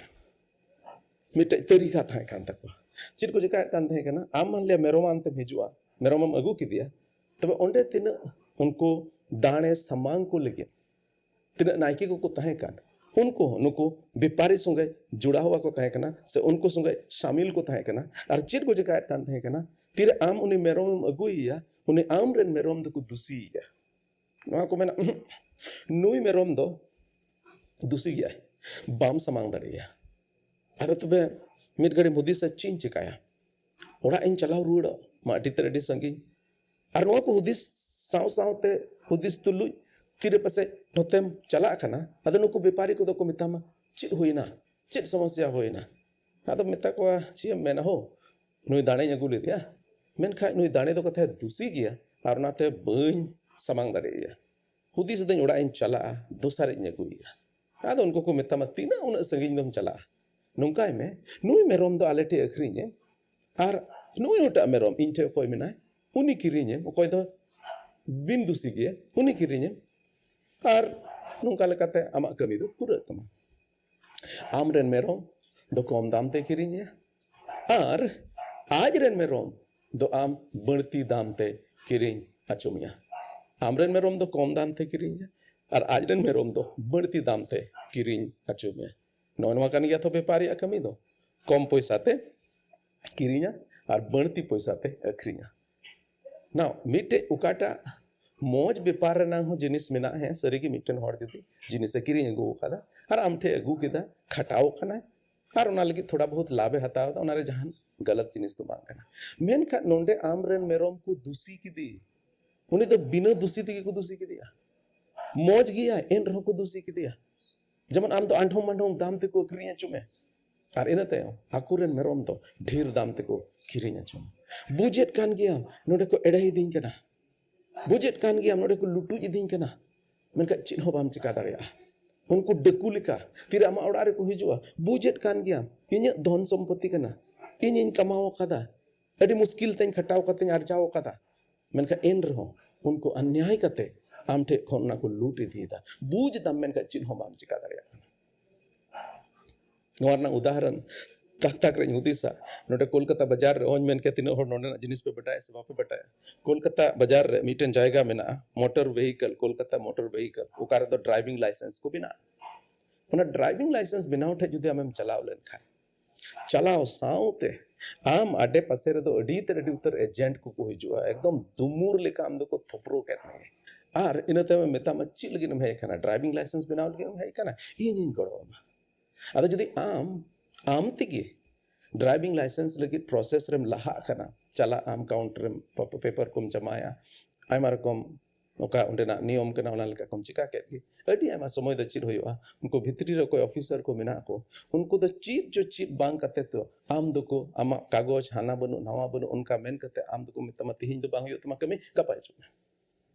ᱢᱤᱫᱴᱮᱡ ᱛᱟᱹᱨᱤᱠᱟ ᱛᱟᱦᱮᱸ ᱠᱟᱱ ᱛᱟᱠᱚᱣᱟ᱾ ᱪᱮᱫ ᱠᱚ ᱪᱮᱠᱟᱭᱮᱫ ᱠᱟᱱ ᱛᱟᱦᱮᱸ ᱠᱟᱱᱟ? ᱟᱢ ᱢᱟᱱ ᱞᱤᱭᱟ ᱢᱮᱨᱚᱢ ᱟᱱᱛᱮᱢ ᱦᱤᱡᱩᱜᱼᱟ, ᱢᱮᱨᱚᱢᱮᱢ ᱟᱹᱜᱩ ᱠᱮᱫᱮᱭᱟ, ᱛᱚᱵᱮ ᱚᱸᱰᱮ ᱛᱤᱱᱟᱹᱜ ᱩᱱᱠᱩ ᱫᱟᱲᱮ ᱥᱟᱢᱟᱝ ᱠᱚ ᱞᱟᱹᱜᱤᱫ ᱛᱤᱱᱟᱹᱜ ᱱᱟᱭᱠᱮ ᱠᱚᱠᱚ ᱛᱟᱦᱮᱸ ᱠᱟᱱ, ᱩᱱᱠᱩ ᱦᱚᱸ ᱱᱩᱠᱩ ᱵᱮᱯᱟᱨᱤ ᱥᱚᱸᱜᱮ ᱡᱚᱲᱟᱣ ᱟᱠᱚ ᱛᱟᱦᱮᱸ ᱠᱟᱱᱟ, ᱥᱮ ᱩᱱᱠᱩ ᱥᱚᱸᱜᱮ ᱥᱟᱢᱤᱞ ᱠᱚ ᱛᱟᱦᱮᱸ ᱠᱟᱱᱟ᱾ ᱟᱨ ᱪᱮᱫ ᱠᱚ ᱪᱮᱠᱟᱭᱮᱫ ᱠᱟᱱ ᱛᱟᱦᱮᱸ ᱠᱟᱱᱟ? ᱛᱤᱨᱮ ᱟᱢ ᱩᱱᱤ ᱢᱮᱨᱚᱢᱮᱢ ᱟᱹᱜᱩᱭᱮᱭᱟ, ᱩᱱᱤ ᱟᱢ ᱨᱮᱱ ᱢᱮᱨᱚᱢ ᱫᱚᱠᱚ ᱫᱩᱥᱤᱭᱮᱭᱟ᱾ ᱱᱚᱣᱟ ᱠᱚ ᱢᱮᱱᱟ, "ᱩᱦᱩᱸ, ᱱᱩᱭ ᱢᱮᱨᱚᱢ ᱫᱚ ᱫᱩᱥᱤ ᱜᱮᱭᱟᱭ, ᱵᱟᱢ ᱥᱟᱢᱟᱝ ᱫᱟᱲᱮᱭᱟᱭᱟ᱾ ᱟᱫᱚ ᱛᱚᱵᱮ ᱢᱤᱫ ᱜᱷᱟᱹᱲᱤᱢ ᱦᱩᱫᱤᱥᱟ, ᱪᱮᱫ ᱤᱧ ᱪᱮᱠᱟᱭᱟ? ᱚᱲᱟᱜ ᱤᱧ ᱪᱟᱞᱟᱣ ᱨᱩᱣᱟᱹᱲᱚᱜ ᱢᱟ, ᱟᱹᱰᱤ ᱛᱮᱫ ᱟᱹᱰᱤ ᱥᱟᱺᱜᱤᱧ?" ᱟᱨ ᱱᱚᱣᱟ ᱠᱚ ᱦᱩᱫᱤᱥ ᱥᱟᱶ ᱥᱟᱶᱛᱮ ᱦᱩᱫᱤᱥ ᱛᱩᱞᱩᱡ ᱛᱤᱨᱮ ᱯᱟᱥᱮᱡ ᱱᱚᱛᱮᱢ ᱪᱟᱞᱟᱜ ᱠᱟᱱᱟ, ᱟᱫᱚ ᱱᱩᱠᱩ ᱵᱮᱯᱟᱨᱤ ᱠᱚᱫᱚ ᱠᱚ ᱢᱮᱛᱟᱢᱟ, "ᱪᱮᱫ ᱦᱩᱭᱱᱟ? ᱪᱮᱫ ᱥᱚᱢᱚᱥᱥᱟ ᱦᱩᱭᱱᱟ?" ᱟᱫᱚ ᱢᱮᱛᱟ ᱠᱚᱣᱟ, "ᱪᱮᱫ ᱮᱢ ᱢᱮᱱᱟ ᱦᱳ, ᱱᱩᱭ ᱫᱟᱲᱮᱧ ᱟᱹᱜᱩ ᱞᱮᱫᱮᱭᱟ, ᱢᱮᱱᱠᱷᱟᱱ ᱱᱩᱭ ᱫᱟᱲᱮ ᱫᱚ ᱠᱟᱛᱷᱟᱭ ᱫᱩᱥᱤ ᱜᱮᱭᱟ, ᱟᱨ ᱚᱱᱟᱛᱮ ᱵᱟᱹᱧ ᱥᱟᱢᱟᱝ ᱫᱟᱲᱮᱭᱟᱭᱟ᱾ ᱦᱩᱫᱤᱥ ᱫᱟᱹᱧ, ᱚᱲᱟᱜ ᱤᱧ ᱪᱟᱞᱟᱜᱼᱟ, ᱫᱚᱥᱟᱨᱤᱧ ᱟᱹᱜᱩᱭᱮᱭᱟ᱾ ᱟᱫᱚ ᱩᱱᱠᱩ ᱠᱚ ᱢᱮᱛᱟᱢᱟ, "ᱛᱤᱱᱟᱹᱜ ᱩᱱᱟᱹᱜ ᱥᱟᱺᱜᱤᱧ ᱫᱚᱢ ᱪᱟᱞᱟᱜᱼᱟ? ᱱᱚᱝᱠᱟᱭ ᱢᱮ, ᱱᱩᱭ ᱢᱮᱨᱚᱢ ᱫᱚ ᱟᱞᱮ ᱴᱷᱮᱱ ᱟᱹᱠᱷᱨᱤᱧ ᱮᱢ, ᱟᱨ ᱱᱩᱭ ᱱᱩᱭᱴᱟᱜ ᱢᱮᱨᱚᱢ ᱤᱧ ᱴᱷᱮᱱ ᱚᱠᱚᱭ ᱢᱮᱱᱟᱭ, ᱩᱱᱤ ᱠᱤᱨᱤᱧ ᱮᱢ, ᱚᱠᱚᱭ ᱫᱚ ᱵᱤᱱ ᱫᱩᱥᱤ ᱜᱮᱭᱟ, ᱩᱱᱤ ᱠᱤᱨᱤᱧ ᱮᱢ, ᱟᱨ ᱱᱚᱝᱠᱟ ᱞᱮᱠᱟᱛᱮ ᱟᱢᱟᱜ ᱠᱟᱹᱢᱤ ᱫᱚ ᱯᱩᱨᱟᱹᱜ ᱛᱟᱢᱟ᱾ ᱟᱢ ᱨᱮᱱ ᱢᱮᱨᱚᱢ ᱫᱚ ᱠᱚᱢ ᱫᱟᱢ ᱛᱮ ᱠᱤᱨᱤᱧᱮᱭᱟ, ᱟᱨ ᱟᱡ ᱨᱮᱱ ᱢᱮᱨᱚᱢ ᱫᱚ ᱟᱢ ᱵᱟᱹᱲᱛᱤ ᱫᱟᱢ ᱛᱮ ᱠᱤᱨᱤᱧ ᱟᱪᱚ ᱢᱮᱭᱟ᱾ ᱟᱢ ᱨᱮᱱ ᱢᱮᱨᱚᱢ ᱫᱚ ᱠᱚᱢ ᱫᱟᱢ ᱛᱮ ᱠᱤᱨᱤᱧᱮᱭᱟ, ᱟᱨ ᱟᱡ ᱨᱮᱱ ᱢᱮᱨᱚᱢ ᱫᱚ ᱵᱟᱹᱲᱛᱤ ᱫᱟᱢ ᱛᱮ ᱠᱤᱨᱤᱧ ᱟᱪᱚ ᱢᱮᱭᱟ᱾ ᱱᱚᱜᱼᱚ ᱱᱚᱣᱟ ᱠᱟᱱ ᱜᱮᱭᱟ ᱛᱚ ᱵᱮᱯᱟᱨᱤᱭᱟᱜ ᱠᱟᱹᱢᱤ ᱫᱚ, ᱠᱚᱢ ᱯᱚᱭᱥᱟ ᱛᱮ ᱠᱤᱨᱤᱧᱟ ᱟᱨ ᱵᱟᱹᱲᱛᱤ ᱯᱚᱭᱥᱟ ᱛᱮ ᱟᱹᱠᱷᱨᱤᱧᱟ᱾ ᱱᱟᱣ ᱢᱤᱫᱴᱮᱡ ᱚᱠᱟᱴᱟᱜ ᱢᱚᱡᱽ ᱵᱮᱯᱟᱨ ᱨᱮᱱᱟᱜ ᱦᱚᱸ ᱡᱤᱱᱤᱥ ᱢᱮᱱᱟᱜᱼᱟ᱾ ᱦᱮᱸ, ᱥᱟᱹᱨᱤᱜᱮ ᱢᱤᱫᱴᱮᱱ ᱦᱚᱲ ᱡᱩᱫᱤ ᱡᱤᱱᱤᱥᱮ ᱠᱤᱨᱤᱧ ᱟᱹᱜᱩ ᱟᱠᱟᱫᱟ ᱟᱨ ᱟᱢ ᱴᱷᱮᱱ ᱟᱹᱜᱩ ᱠᱮᱫᱟ, ᱠᱷᱟᱴᱟᱣ ᱠᱟᱱᱟᱭ ᱟᱨ ᱚᱱᱟ ᱞᱟᱹᱜᱤᱫ ᱛᱷᱚᱲᱟ ᱵᱚᱦᱩᱛ ᱞᱟᱵᱷ ᱮ ᱦᱟᱛᱟᱣ ᱮᱫᱟ, ᱚᱱᱟᱨᱮ ᱡᱟᱦᱟᱱ ᱜᱟᱞᱟᱛ ᱡᱤᱱᱤᱥ ᱫᱚ ᱵᱟᱝ ᱠᱟᱱᱟ᱾ ᱢᱮᱱᱠᱷᱟᱱ ᱱᱚᱰᱮ ᱟᱢ ᱨᱮᱱ ᱢᱮᱨᱚᱢ ᱠᱚ ᱫᱩᱥᱤ ᱠᱮᱫᱮ, ᱩᱱᱤ ᱫᱚ ᱵᱤᱱᱟᱹ ᱫᱩᱥᱤ ᱛᱮᱜᱮ ᱠᱚ ᱫᱩᱥᱤ ᱠᱮᱫᱮᱭᱟ, ᱢᱚᱡᱽ ᱜᱮᱭᱟᱭ, ᱮᱱ ᱨᱮᱦᱚᱸ ᱠᱚ ᱫᱩᱥᱤ ᱠᱮᱫᱮᱭᱟ᱾ ᱡᱮᱢᱚᱱ ᱟᱢ ᱫᱚ ᱟᱸᱰᱷᱚᱢ ᱢᱟᱸᱰᱷᱚᱢ ᱫᱟᱢ ᱛᱮᱠᱚ ᱟᱹᱠᱷᱨᱤᱧ ᱦᱚᱪᱚ ᱢᱮ, ᱟᱨ ᱤᱱᱟᱹ ᱛᱟᱭᱚᱢ ᱟᱠᱚᱨᱮᱱ ᱢᱮᱨᱚᱢ ᱫᱚ ᱰᱷᱮᱨ ᱫᱟᱢ ᱛᱮᱠᱚ ᱠᱤᱨᱤᱧ ᱦᱚᱪᱚ ᱢᱮ᱾ ᱵᱩᱡᱮᱫ ᱠᱟᱱ ᱜᱮᱭᱟᱢ ᱱᱚᱰᱮ ᱠᱚ ᱮᱲᱮᱭᱤᱫᱤᱧ ᱠᱟᱱᱟ, ᱵᱩᱡᱮᱫ ᱠᱟᱱ ᱜᱮᱭᱟᱢ ᱱᱚᱰᱮ ᱠᱚ ᱞᱩᱴᱩᱡ ᱤᱫᱤᱧ ᱠᱟᱱᱟ, ᱢᱮᱱᱠᱷᱟᱱ ᱪᱮᱫ ᱦᱚᱸ ᱵᱟᱢ ᱪᱮᱠᱟ ᱫᱟᱲᱮᱭᱟᱜᱼᱟ᱾ ᱩᱱᱠᱩ ᱰᱟᱹᱠᱩ ᱞᱮᱠᱟ ᱛᱤᱨᱮ ᱟᱢᱟᱜ ᱚᱲᱟᱜ ᱨᱮᱠᱚ ᱦᱤᱡᱩᱜᱼᱟ, ᱵᱩᱡᱮᱫ ᱠᱟᱱ ᱜᱮᱭᱟᱢ ᱤᱧᱟᱹᱜ ᱫᱷᱚᱱ ᱥᱚᱢᱯᱚᱛᱤ ᱠᱟᱱᱟ, ᱤᱧᱤᱧ ᱠᱟᱢᱟᱣ ᱟᱠᱟᱫᱟ, ᱟᱹᱰᱤ ᱢᱩᱥᱠᱤᱞ ᱛᱮᱧ ᱠᱷᱟᱴᱟᱣ ᱠᱟᱛᱮᱧ ᱟᱨᱡᱟᱣ ᱟᱠᱟᱫᱟ, ᱢᱮᱱᱠᱷᱟᱱ ᱮᱱ ᱨᱮᱦᱚᱸ ᱩᱱᱠᱩ ᱚᱱᱱᱭᱟᱭ ᱠᱟᱛᱮ ᱟᱢ ᱴᱷᱮᱱ ᱠᱷᱚᱱ ᱚᱱᱟ ᱠᱚ ᱞᱩᱴ ᱤᱫᱤᱭᱮᱫᱟ᱾ ᱵᱩᱡᱽ ᱫᱟᱢ, ᱢᱮᱱᱠᱷᱟᱱ ᱪᱮᱫ ᱦᱚᱸ ᱵᱟᱢ ᱪᱮᱠᱟ ᱫᱟᱲᱮᱭᱟᱜ ᱠᱟᱱᱟ᱾ ᱱᱚᱣᱟ ᱨᱮᱱᱟᱜ ᱩᱫᱟᱦᱚᱨᱚᱱ ᱛᱟᱠ ᱛᱟᱠ ᱨᱮᱧ ᱦᱩᱫᱤᱥᱟ᱾ ᱱᱚᱰᱮ ᱠᱳᱞᱠᱟᱛᱟ ᱵᱟᱡᱟᱨ ᱨᱮ ᱚᱦᱚᱧ ᱢᱮᱱ ᱠᱮᱭᱟ ᱛᱤᱱᱟᱹᱜ ᱦᱚᱲ ᱱᱚᱰᱮᱱᱟᱜ ᱡᱤᱱᱤᱥ ᱯᱮ ᱵᱟᱰᱟᱭᱟ ᱥᱮ ᱵᱟᱯᱮ ᱵᱟᱰᱟᱭᱟ᱾ ᱠᱳᱞᱠᱟᱛᱟ ᱵᱟᱡᱟᱨ ᱨᱮ ᱢᱤᱫᱴᱮᱱ ᱡᱟᱭᱜᱟ ᱢᱮᱱᱟᱜᱼᱟ, ᱢᱚᱴᱚᱨ ᱵᱷᱮᱦᱤᱠᱚᱞ, ᱠᱳᱞᱠᱟᱛᱟ ᱢᱚᱴᱚᱨ ᱵᱷᱮᱦᱤᱠᱚᱞ, ᱚᱠᱟ ᱨᱮᱫᱚ ᱰᱨᱟᱭᱵᱷᱤᱝ ᱞᱟᱭᱥᱮᱱᱥ ᱠᱚ ᱵᱮᱱᱟᱜᱼᱟ᱾ ᱚᱱᱟ ᱰᱨᱟᱭᱵᱷᱤᱝ ᱞᱟᱭᱥᱮᱱᱥ ᱵᱮᱱᱟᱣ ᱴᱷᱮᱡ ᱡᱩᱫᱤ ᱟᱢᱮᱢ ᱪᱟᱞᱟᱣ ᱞᱮᱱᱠᱷᱟᱱ, ᱪᱟᱞᱟᱣ ᱥᱟᱶᱛᱮ ᱟᱢ ᱟᱰᱮ ᱯᱟᱥᱮ ᱨᱮᱫᱚ ᱟᱹᱰᱤ ᱩᱛᱟᱹᱨ, ᱟᱹᱰᱤ ᱩᱛᱟᱹᱨ ᱮᱡᱮᱱᱴ ᱠᱚᱠᱚ ᱦᱤᱡᱩᱜᱼᱟ, ᱮᱠᱫᱚᱢ ᱫᱩᱢᱩᱨ ᱞᱮᱠᱟ ᱟᱢ ᱫᱚᱠᱚ ᱛᱷᱚᱯᱨᱚ ᱠᱮᱫ ᱢᱮᱭᱟ᱾ ᱟᱨ ᱤᱱᱟᱹ ᱛᱟᱭᱚᱢ ᱢᱮᱛᱟᱢᱟ, "ᱪᱮᱫ ᱞᱟᱹᱜᱤᱫ ᱮᱢ ᱦᱮᱡ ᱟᱠᱟᱱᱟ? ᱰᱨᱟᱭᱵᱷᱤᱝ ᱞᱟᱭᱥᱮᱱᱥ ᱵᱮᱱᱟᱣ ᱞᱟᱹᱜᱤᱫ ᱮᱢ ᱦᱮᱡ ᱟᱠᱟᱱᱟ? ᱤᱧᱤᱧ ᱜᱚᱲᱚ ᱟᱢᱟ᱾" ᱟᱫᱚ ᱡᱩᱫᱤ ᱟᱢ, ᱟᱢ ᱛᱮᱜᱮ ᱰᱨᱟᱭᱵᱷᱤᱝ ᱞᱟᱭᱥᱮᱱᱥ ᱞᱟᱹᱜᱤᱫ ᱯᱨᱚᱥᱮᱥ ᱨᱮᱢ ᱞᱟᱦᱟᱜ ᱠᱟᱱᱟ, ᱪᱟᱞᱟᱜ ᱟᱢ, ᱠᱟᱣᱩᱱᱴᱟᱨ ᱨᱮᱢ ᱯᱮᱯᱟᱨ ᱠᱚᱢ ᱡᱚᱢᱟᱭᱟ, ᱟᱭᱢᱟ ᱨᱚᱠᱚᱢ ᱚᱠᱟ ᱚᱸᱰᱮᱱᱟᱜ ᱱᱤᱭᱚᱢ ᱠᱟᱱᱟ, ᱚᱱᱟ ᱞᱮᱠᱟ ᱠᱚᱢ ᱪᱤᱠᱟ ᱠᱮᱫ ᱜᱮ᱾ ᱟᱹᱰᱤ ᱟᱭᱢᱟ ᱥᱚᱢᱚᱭ ᱫᱚ ᱪᱮᱫ ᱦᱩᱭᱩᱜᱼᱟ, ᱩᱱᱠᱩ ᱵᱷᱤᱛᱨᱤ ᱨᱮ ᱚᱠᱚᱭ ᱚᱯᱷᱤᱥᱟᱨ ᱠᱚ ᱢᱮᱱᱟᱜ ᱠᱚ, ᱩᱱᱠᱩ ᱫᱚ ᱪᱮᱫ ᱪᱚ ᱪᱮᱫ ᱵᱟᱝ ᱠᱟᱛᱮ ᱛᱚ ᱟᱢ ᱫᱚᱠᱚ ᱟᱢᱟᱜ ᱠᱟᱜᱚᱡᱽ ᱦᱟᱱᱟ ᱵᱟᱹᱱᱩᱜ ᱱᱟᱣᱟ ᱵᱟᱹᱱᱩᱜ ᱚᱱᱠᱟ ᱢᱮᱱ ᱠᱟᱛᱮ ᱟᱢ ᱫᱚᱠᱚ ᱢᱮᱛᱟᱢᱟ, "ᱛᱤᱦᱤᱧ ᱫᱚ ᱵᱟᱝ ᱦᱩᱭᱩᱜ ᱛᱟᱢᱟ ᱠᱟᱹᱢᱤ, ᱜᱟᱯᱟ ᱦᱤᱡᱩᱜ ᱢᱮ᱾"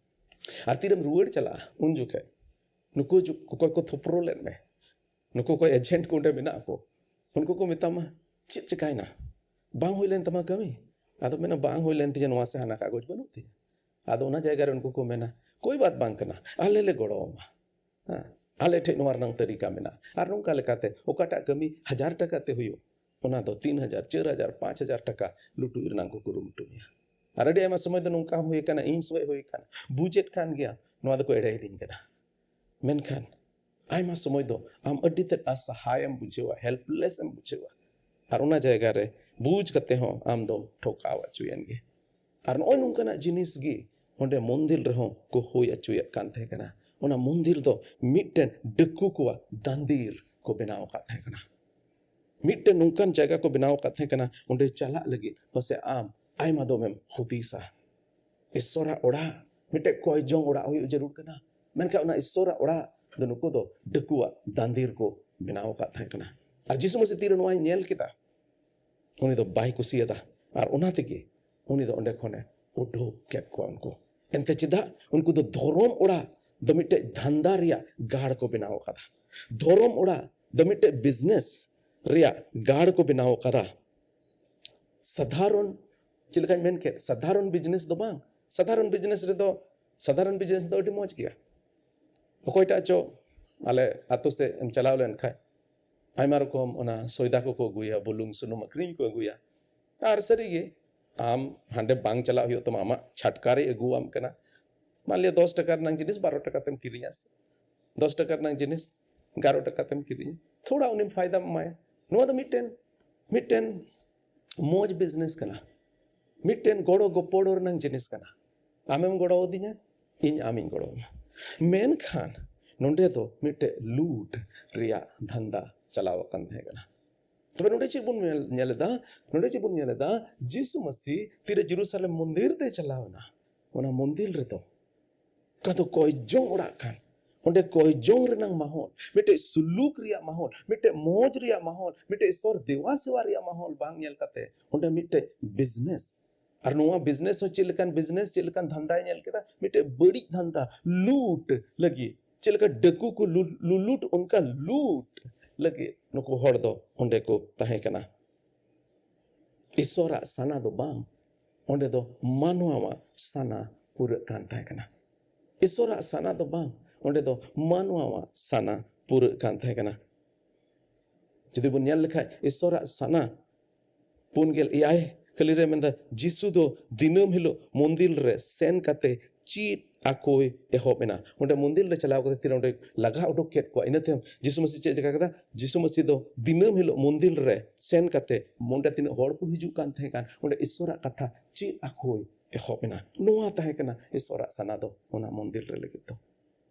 ᱟᱨ ᱛᱤᱨᱮᱢ ᱨᱩᱣᱟᱹᱲ ᱪᱟᱞᱟᱜᱼᱟ, ᱩᱱ ᱡᱚᱠᱷᱮᱡ ᱱᱩᱠᱩ ᱡᱚ-, ᱚᱠᱚᱭ ᱠᱚ ᱛᱷᱚᱯᱨᱚ ᱞᱮᱫ ᱢᱮ, ᱱᱩᱠᱩ ᱠᱚ ᱮᱡᱮᱱᱴ ᱠᱚ ᱚᱸᱰᱮ ᱢᱮᱱᱟᱜ ᱠᱚ, ᱩᱱᱠᱩ ᱠᱚ ᱢᱮᱛᱟᱢᱟ, "ᱪᱮᱫ ᱪᱤᱠᱟᱭᱮᱱᱟ? ᱵᱟᱝ ᱦᱩᱭ ᱞᱮᱱ ᱛᱟᱢᱟ ᱠᱟᱹᱢᱤ?" ᱟᱫᱚ ᱢᱮᱱᱟ, "ᱵᱟᱝ ᱦᱩᱭ ᱞᱮᱱ ᱛᱤᱧᱟᱹ, ᱱᱚᱣᱟ ᱥᱮ ᱦᱟᱱᱟ ᱠᱟᱜᱚᱡᱽ ᱵᱟᱹᱱᱩᱜ ᱛᱤᱧᱟᱹ᱾" ᱟᱫᱚ ᱚᱱᱟ ᱡᱟᱭᱜᱟ ᱨᱮ ᱩᱱᱠᱩ ᱠᱚ ᱢᱮᱱᱟ, "ᱠᱳᱭ ᱵᱟᱛ ᱵᱟᱝ ᱠᱟᱱᱟ, ᱟᱞᱮ ᱞᱮ ᱜᱚᱲᱚ ᱟᱢᱟ᱾ ᱦᱮᱸ, ᱟᱞᱮ ᱴᱷᱮᱡ ᱱᱚᱣᱟ ᱨᱮᱱᱟᱜ ᱛᱟᱹᱨᱤᱠᱟ ᱢᱮᱱᱟᱜᱼᱟ᱾" ᱟᱨ ᱱᱚᱝᱠᱟ ᱞᱮᱠᱟᱛᱮ ᱚᱠᱟᱴᱟᱜ ᱠᱟᱹᱢᱤ ᱦᱟᱡᱟᱨ ᱴᱟᱠᱟ ᱛᱮ ᱦᱩᱭᱩᱜ, ᱚᱱᱟ ᱫᱚ ᱛᱤᱱ ᱦᱟᱡᱟᱨ, ᱪᱟᱨ ᱦᱟᱡᱟᱨ, ᱯᱟᱸᱪ ᱦᱟᱡᱟᱨ ᱴᱟᱠᱟ ᱞᱩᱴᱩᱡ ᱨᱮᱱᱟᱜ ᱠᱚ ᱠᱩᱨᱩᱢᱩᱴᱩ ᱢᱮᱭᱟ᱾ ᱟᱨ ᱟᱹᱰᱤ ᱟᱭᱢᱟ ᱥᱚᱢᱚᱭ ᱫᱚ ᱱᱚᱝᱠᱟ ᱦᱚᱸ ᱦᱩᱭ ᱟᱠᱟᱱᱟ, ᱤᱧ ᱥᱚᱸᱜᱮ ᱦᱩᱭ ᱟᱠᱟᱱᱟ, ᱵᱩᱡᱮᱫ ᱠᱟᱱ ᱜᱮᱭᱟ ᱱᱚᱣᱟ ᱫᱚᱠᱚ ᱮᱲᱮᱭᱮᱫᱤᱧ ᱠᱟᱱᱟ᱾ ᱢᱮᱱᱠᱷᱟᱱ ᱟᱭᱢᱟ ᱥᱚᱢᱚᱭ ᱫᱚ ᱟᱢ ᱟᱹᱰᱤ ᱛᱮᱫ ᱚᱥᱚᱦᱟᱭ ᱮᱢ ᱵᱩᱡᱷᱟᱹᱣᱟ, ᱦᱮᱞᱯᱞᱮᱥ ᱮᱢ ᱵᱩᱡᱷᱟᱹᱣᱟ᱾ ᱟᱨ ᱚᱱᱟ ᱡᱟᱭᱜᱟ ᱨᱮ ᱵᱩᱡᱽ ᱠᱟᱛᱮ ᱦᱚᱸ ᱟᱢ ᱫᱚᱢ ᱴᱷᱚᱠᱟᱣ ᱚᱪᱚᱭᱮᱱ ᱜᱮ᱾ ᱟᱨ ᱱᱚᱜᱼᱚᱭ ᱱᱚᱝᱠᱟᱱᱟᱜ ᱡᱤᱱᱤᱥ ᱜᱮ ᱚᱸᱰᱮ ᱢᱚᱱᱫᱤᱨ ᱨᱮᱦᱚᱸ ᱠᱚ ᱦᱩᱭ ᱚᱪᱚᱭᱮᱫ ᱠᱟᱱ ᱛᱟᱦᱮᱸ ᱠᱟᱱᱟ᱾ ᱚᱱᱟ ᱢᱚᱱᱫᱤᱨ ᱫᱚ ᱢᱤᱫᱴᱮᱱ ᱰᱟᱹᱠᱩ ᱠᱚᱣᱟᱜ ᱫᱟᱸᱫᱤᱨ ᱠᱚ ᱵᱮᱱᱟᱣ ᱟᱠᱟᱫ ᱛᱟᱦᱮᱸ ᱠᱟᱱᱟ᱾ ᱢᱤᱫᱴᱮᱱ ᱱᱚᱝᱠᱟᱱ ᱡᱟᱭᱜᱟ ᱠᱚ ᱵᱮᱱᱟᱣ ᱟᱠᱟᱫ ᱛᱟᱦᱮᱸ ᱠᱟᱱᱟ, ᱚᱸᱰᱮ ᱪᱟᱞᱟᱜ ᱞᱟᱹᱜᱤᱫ ᱯᱟᱥᱮ ᱟᱢ ᱟᱭᱢᱟ ᱫᱚᱢᱮᱢ ᱦᱩᱫᱤᱥᱟ᱾ ᱤᱥᱥᱚᱨᱟᱜ ᱚᱲᱟᱜ, ᱢᱤᱫᱴᱮᱡ ᱠᱚᱭ ᱡᱚᱝ ᱚᱲᱟᱜ ᱦᱩᱭᱩᱜ ᱡᱟᱹᱨᱩᱲ ᱠᱟᱱᱟ᱾ ᱢᱮᱱᱠᱷᱟᱱ ᱚᱱᱟ ᱤᱥᱥᱚᱨᱟᱜ ᱚᱲᱟᱜ ᱫᱚ ᱱᱩᱠᱩ ᱫᱚ ᱰᱟᱹᱠᱩᱣᱟᱜ ᱫᱟᱸᱫᱤᱨ ᱠᱚ ᱵᱮᱱᱟᱣ ᱟᱠᱟᱫ ᱛᱟᱦᱮᱸ ᱠᱟᱱᱟ᱾ ᱟᱨ ᱡᱤᱥᱩ ᱢᱟᱹᱥᱤ ᱛᱤᱨᱮ ᱱᱚᱣᱟᱭ ᱧᱮᱞ ᱠᱮᱫᱟ, ᱩᱱᱤ ᱫᱚ ᱵᱟᱭ ᱠᱩᱥᱤᱭᱟᱫᱟ᱾ ᱟᱨ ᱚᱱᱟ ᱛᱮᱜᱮ ᱩᱱᱤ ᱫᱚ ᱚᱸᱰᱮ ᱠᱷᱚᱱᱮ ᱩᱰᱩᱠ ᱠᱮᱫ ᱠᱚᱣᱟ ᱩᱱᱠᱩ᱾ ᱮᱱᱛᱮ ᱪᱮᱫᱟᱜ? ᱩᱱᱠᱩ ᱫᱚ ᱫᱷᱚᱨᱚᱢ ᱚᱲᱟᱜ ᱫᱚ ᱢᱤᱫᱴᱮᱡ ᱫᱷᱟᱱᱫᱟ ᱨᱮᱭᱟᱜ ᱜᱟᱲ ᱠᱚ ᱵᱮᱱᱟᱣ ᱟᱠᱟᱫᱟ᱾ ᱫᱷᱚᱨᱚᱢ ᱚᱲᱟᱜ ᱫᱚ ᱢᱤᱫᱴᱮᱡ ᱵᱤᱡᱽᱱᱮᱥ ᱨᱮᱭᱟᱜ ᱜᱟᱲ ᱠᱚ ᱵᱮᱱᱟᱣ ᱟᱠᱟᱫᱟ᱾ ᱥᱟᱫᱷᱟᱨᱚᱱ, ᱪᱮᱫ ᱞᱮᱠᱟᱧ ᱢᱮᱱ ᱠᱮᱫ, ᱥᱟᱫᱷᱟᱨᱚᱱ ᱵᱤᱡᱽᱱᱮᱥ ᱫᱚ ᱵᱟᱝ᱾ ᱥᱟᱫᱷᱟᱨᱚᱱ ᱵᱤᱡᱽᱱᱮᱥ ᱨᱮᱫᱚ, ᱥᱟᱫᱷᱟᱨᱚᱱ ᱵᱤᱡᱽᱱᱮᱥ ᱫᱚ ᱟᱹᱰᱤ ᱢᱚᱡᱽ ᱜᱮᱭᱟ᱾ ᱚᱠᱚᱭᱴᱟᱜ ᱪᱚ ᱟᱞᱮ ᱟᱛᱳ ᱥᱮᱫ ᱮᱢ ᱪᱟᱞᱟᱣ ᱞᱮᱱᱠᱷᱟᱡ ᱟᱭᱢᱟ ᱨᱚᱠᱚᱢ ᱚᱱᱟ ᱥᱚᱭᱫᱟ ᱠᱚᱠᱚ ᱟᱹᱜᱩᱭᱟ, ᱵᱩᱞᱩᱝ ᱥᱩᱱᱩᱢ ᱟᱹᱠᱷᱨᱤᱧ ᱠᱚ ᱟᱹᱜᱩᱭᱟ᱾ ᱟᱨ ᱥᱟᱹᱨᱤᱜᱮ ᱟᱢ ᱦᱟᱸᱰᱮ ᱵᱟᱝ ᱪᱟᱞᱟᱜ ᱦᱩᱭᱩᱜ ᱛᱟᱢᱟ, ᱟᱢᱟᱜ ᱪᱷᱟᱴᱠᱟ ᱨᱮᱭ ᱟᱹᱜᱩᱣᱟᱢ ᱠᱟᱱᱟ᱾ ᱢᱟᱱ ᱞᱤᱭᱟ ᱫᱚᱥ ᱴᱟᱠᱟ ᱨᱮᱱᱟᱜ ᱡᱤᱱᱤᱥ ᱵᱟᱨᱚ ᱴᱟᱠᱟ ᱛᱮᱢ ᱠᱤᱨᱤᱧᱟ, ᱥᱮ ᱫᱚᱥ ᱴᱟᱠᱟ ᱨᱮᱱᱟᱜ ᱡᱤᱱᱤᱥ ᱮᱜᱟᱨᱚ ᱴᱟᱠᱟ ᱛᱮᱢ ᱠᱤᱨᱤᱧᱟ, ᱛᱷᱚᱲᱟ ᱩᱱᱤᱢ ᱯᱷᱟᱭᱫᱟᱢ ᱮᱢᱟᱭᱟ᱾ ᱱᱚᱣᱟ ᱫᱚ ᱢᱤᱫᱴᱮᱱ, ᱢᱤᱫᱴᱮᱱ ᱢᱚᱡᱽ ᱵᱤᱡᱽᱱᱮᱥ ᱠᱟᱱᱟ, ᱢᱤᱫᱴᱮᱱ ᱜᱚᱲᱚ ᱜᱚᱯᱚᱲᱚ ᱨᱮᱱᱟᱜ ᱡᱤᱱᱤᱥ ᱠᱟᱱᱟ᱾ ᱟᱢᱮᱢ ᱜᱚᱲᱚ ᱟᱹᱫᱤᱧᱟ, ᱤᱧ ᱟᱢᱤᱧ ᱜᱚᱲᱚ ᱟᱢᱟ᱾ ᱢᱮᱱᱠᱷᱟᱱ ᱱᱚᱰᱮ ᱫᱚ ᱢᱤᱫᱴᱮᱡ ᱞᱩᱴ ᱨᱮᱭᱟᱜ ᱫᱷᱟᱱᱫᱟ ᱪᱟᱞᱟᱣ ᱟᱠᱟᱱ ᱛᱟᱦᱮᱸ ᱠᱟᱱᱟ᱾ ᱛᱚᱵᱮ ᱱᱚᱰᱮ ᱪᱮᱫ ᱵᱚᱱ ᱧᱮᱞ, ᱧᱮᱞ ᱮᱫᱟ? ᱱᱚᱰᱮ ᱪᱮᱫ ᱵᱚᱱ ᱧᱮᱞ ᱮᱫᱟ? ᱡᱤᱥᱩ ᱢᱟᱹᱥᱤ ᱛᱤᱨᱮ ᱡᱮᱨᱩᱥᱟᱞᱮᱢ ᱢᱚᱱᱫᱤᱨ ᱛᱮ ᱪᱟᱞᱟᱣ ᱮᱱᱟ, ᱚᱱᱟ ᱢᱚᱱᱫᱤᱨ ᱨᱮᱫᱚ ᱚᱠᱟ ᱫᱚ ᱠᱚᱭ ᱡᱚᱝ ᱚᱲᱟᱜ ᱠᱟᱱ, ᱚᱸᱰᱮ ᱠᱚᱭ ᱡᱚᱝ ᱨᱮᱱᱟᱝ ᱢᱟᱦᱚᱞ, ᱢᱤᱫᱴᱮᱡ ᱥᱩᱞᱩᱠ ᱨᱮᱭᱟᱜ ᱢᱟᱦᱚᱞ, ᱢᱤᱫᱴᱮᱡ ᱢᱚᱡᱽ ᱨᱮᱭᱟᱜ ᱢᱟᱦᱚᱞ, ᱢᱤᱫᱴᱮᱡ ᱤᱥᱚᱨ ᱫᱮᱣᱟ ᱥᱮᱣᱟ ᱨᱮᱭᱟᱜ ᱢᱟᱦᱚᱞ ᱵᱟᱝ ᱧᱮᱞ ᱠᱟᱛᱮ ᱚᱸᱰᱮ ᱢᱤᱫᱴᱮᱡ ᱵᱤᱡᱽᱱᱮᱥ᱾ ᱟᱨ ᱱᱚᱣᱟ ᱵᱤᱡᱽᱱᱮᱥ ᱦᱚᱸ ᱪᱮᱫ ᱞᱮᱠᱟᱱ ᱵᱤᱡᱽᱱᱮᱥ, ᱪᱮᱫ ᱞᱮᱠᱟᱱ ᱫᱷᱟᱱᱫᱟᱭ ᱧᱮᱞ ᱠᱮᱫᱟ? ᱢᱤᱫᱴᱮᱡ ᱵᱟᱹᱲᱤᱡ ᱫᱷᱟᱱᱫᱟ, ᱞᱩᱴ ᱞᱟᱹᱜᱤᱫ᱾ ᱪᱮᱫ ᱞᱮᱠᱟ ᱰᱟᱹᱠᱩ ᱠᱚ ᱞᱩ-, ᱞᱩᱞᱩᱴ, ᱚᱱᱠᱟ ᱞᱩᱴ ᱞᱟᱹᱜᱤᱫ ᱱᱩᱠᱩ ᱦᱚᱲ ᱫᱚ ᱚᱸᱰᱮ ᱠᱚ ᱛᱟᱦᱮᱸ ᱠᱟᱱᱟ᱾ ᱤᱥᱚᱨᱟᱜ ᱥᱟᱱᱟ ᱫᱚ ᱵᱟᱝ, ᱚᱸᱰᱮ ᱫᱚ ᱢᱟᱱᱣᱟᱣᱟᱜ ᱥᱟᱱᱟ ᱯᱩᱨᱟᱹᱜ ᱠᱟᱱ ᱛᱟᱦᱮᱸ ᱠᱟᱱᱟ᱾ ᱤᱥᱚᱨᱟᱜ ᱥᱟᱱᱟ ᱫᱚ ᱵᱟᱝ, ᱚᱸᱰᱮ ᱫᱚ ᱢᱟᱱᱣᱟᱣᱟᱜ ᱥᱟᱱᱟ ᱯᱩᱨᱟᱹᱜ ᱠᱟᱱ ᱛᱟᱦᱮᱸ ᱠᱟᱱᱟ᱾ ᱡᱩᱫᱤ ᱵᱚᱱ ᱧᱮᱞ ᱞᱮᱠᱷᱟᱡ, ᱤᱥᱚᱨᱟᱜ ᱥᱟᱱᱟ ᱯᱩᱱ ᱜᱮᱞ ᱮᱭᱟᱭ ᱠᱷᱟᱹᱞᱤ ᱨᱮ ᱢᱮᱱᱫᱟ, ᱡᱤᱥᱩ ᱫᱚ ᱫᱤᱱᱟᱹᱢ ᱦᱤᱞᱳᱜ ᱢᱚᱱᱫᱤᱨ ᱨᱮ ᱥᱮᱱ ᱠᱟᱛᱮ ᱪᱮᱫ ᱟᱠᱚᱭ ᱮᱦᱚᱵ ᱮᱱᱟ᱾ ᱚᱸᱰᱮ ᱢᱚᱱᱫᱤᱨ ᱨᱮ ᱪᱟᱞᱟᱣ ᱠᱟᱛᱮ ᱛᱤᱱᱟᱹᱜ ᱚᱸᱰᱮ ᱞᱟᱜᱟ ᱩᱰᱩᱠ ᱠᱮᱫ ᱠᱚᱣᱟ᱾ ᱤᱱᱟᱹ ᱛᱟᱭᱚᱢ ᱡᱤᱥᱩ ᱢᱟᱹᱥᱤ ᱪᱮᱫ ᱪᱮᱠᱟ ᱠᱮᱫᱟ? ᱡᱤᱥᱩ ᱢᱟᱹᱥᱤ ᱫᱚ ᱫᱤᱱᱟᱹᱢ ᱦᱤᱞᱳᱜ ᱢᱚᱱᱫᱤᱨ ᱨᱮ ᱥᱮᱱ ᱠᱟᱛᱮ ᱚᱸᱰᱮ ᱛᱤᱱᱟᱹᱜ ᱦᱚᱲ ᱠᱚ ᱦᱤᱡᱩᱜ ᱠᱟᱱ ᱛᱟᱦᱮᱸ ᱠᱟᱱ, ᱚᱸᱰᱮ ᱤᱥᱚᱨᱟᱜ ᱠᱟᱛᱷᱟ ᱪᱮᱫ ᱟᱠᱚᱭ ᱮᱦᱚᱵ ᱮᱱᱟ᱾ ᱱᱚᱣᱟ ᱛᱟᱦᱮᱸ ᱠᱟᱱᱟ ᱤᱥᱚᱨᱟᱜ ᱥᱟᱱᱟ ᱫᱚ ᱚᱱᱟ ᱢᱚᱱᱫᱤᱨ ᱨᱮ ᱞᱟᱹᱜᱤᱫ ᱫᱚ᱾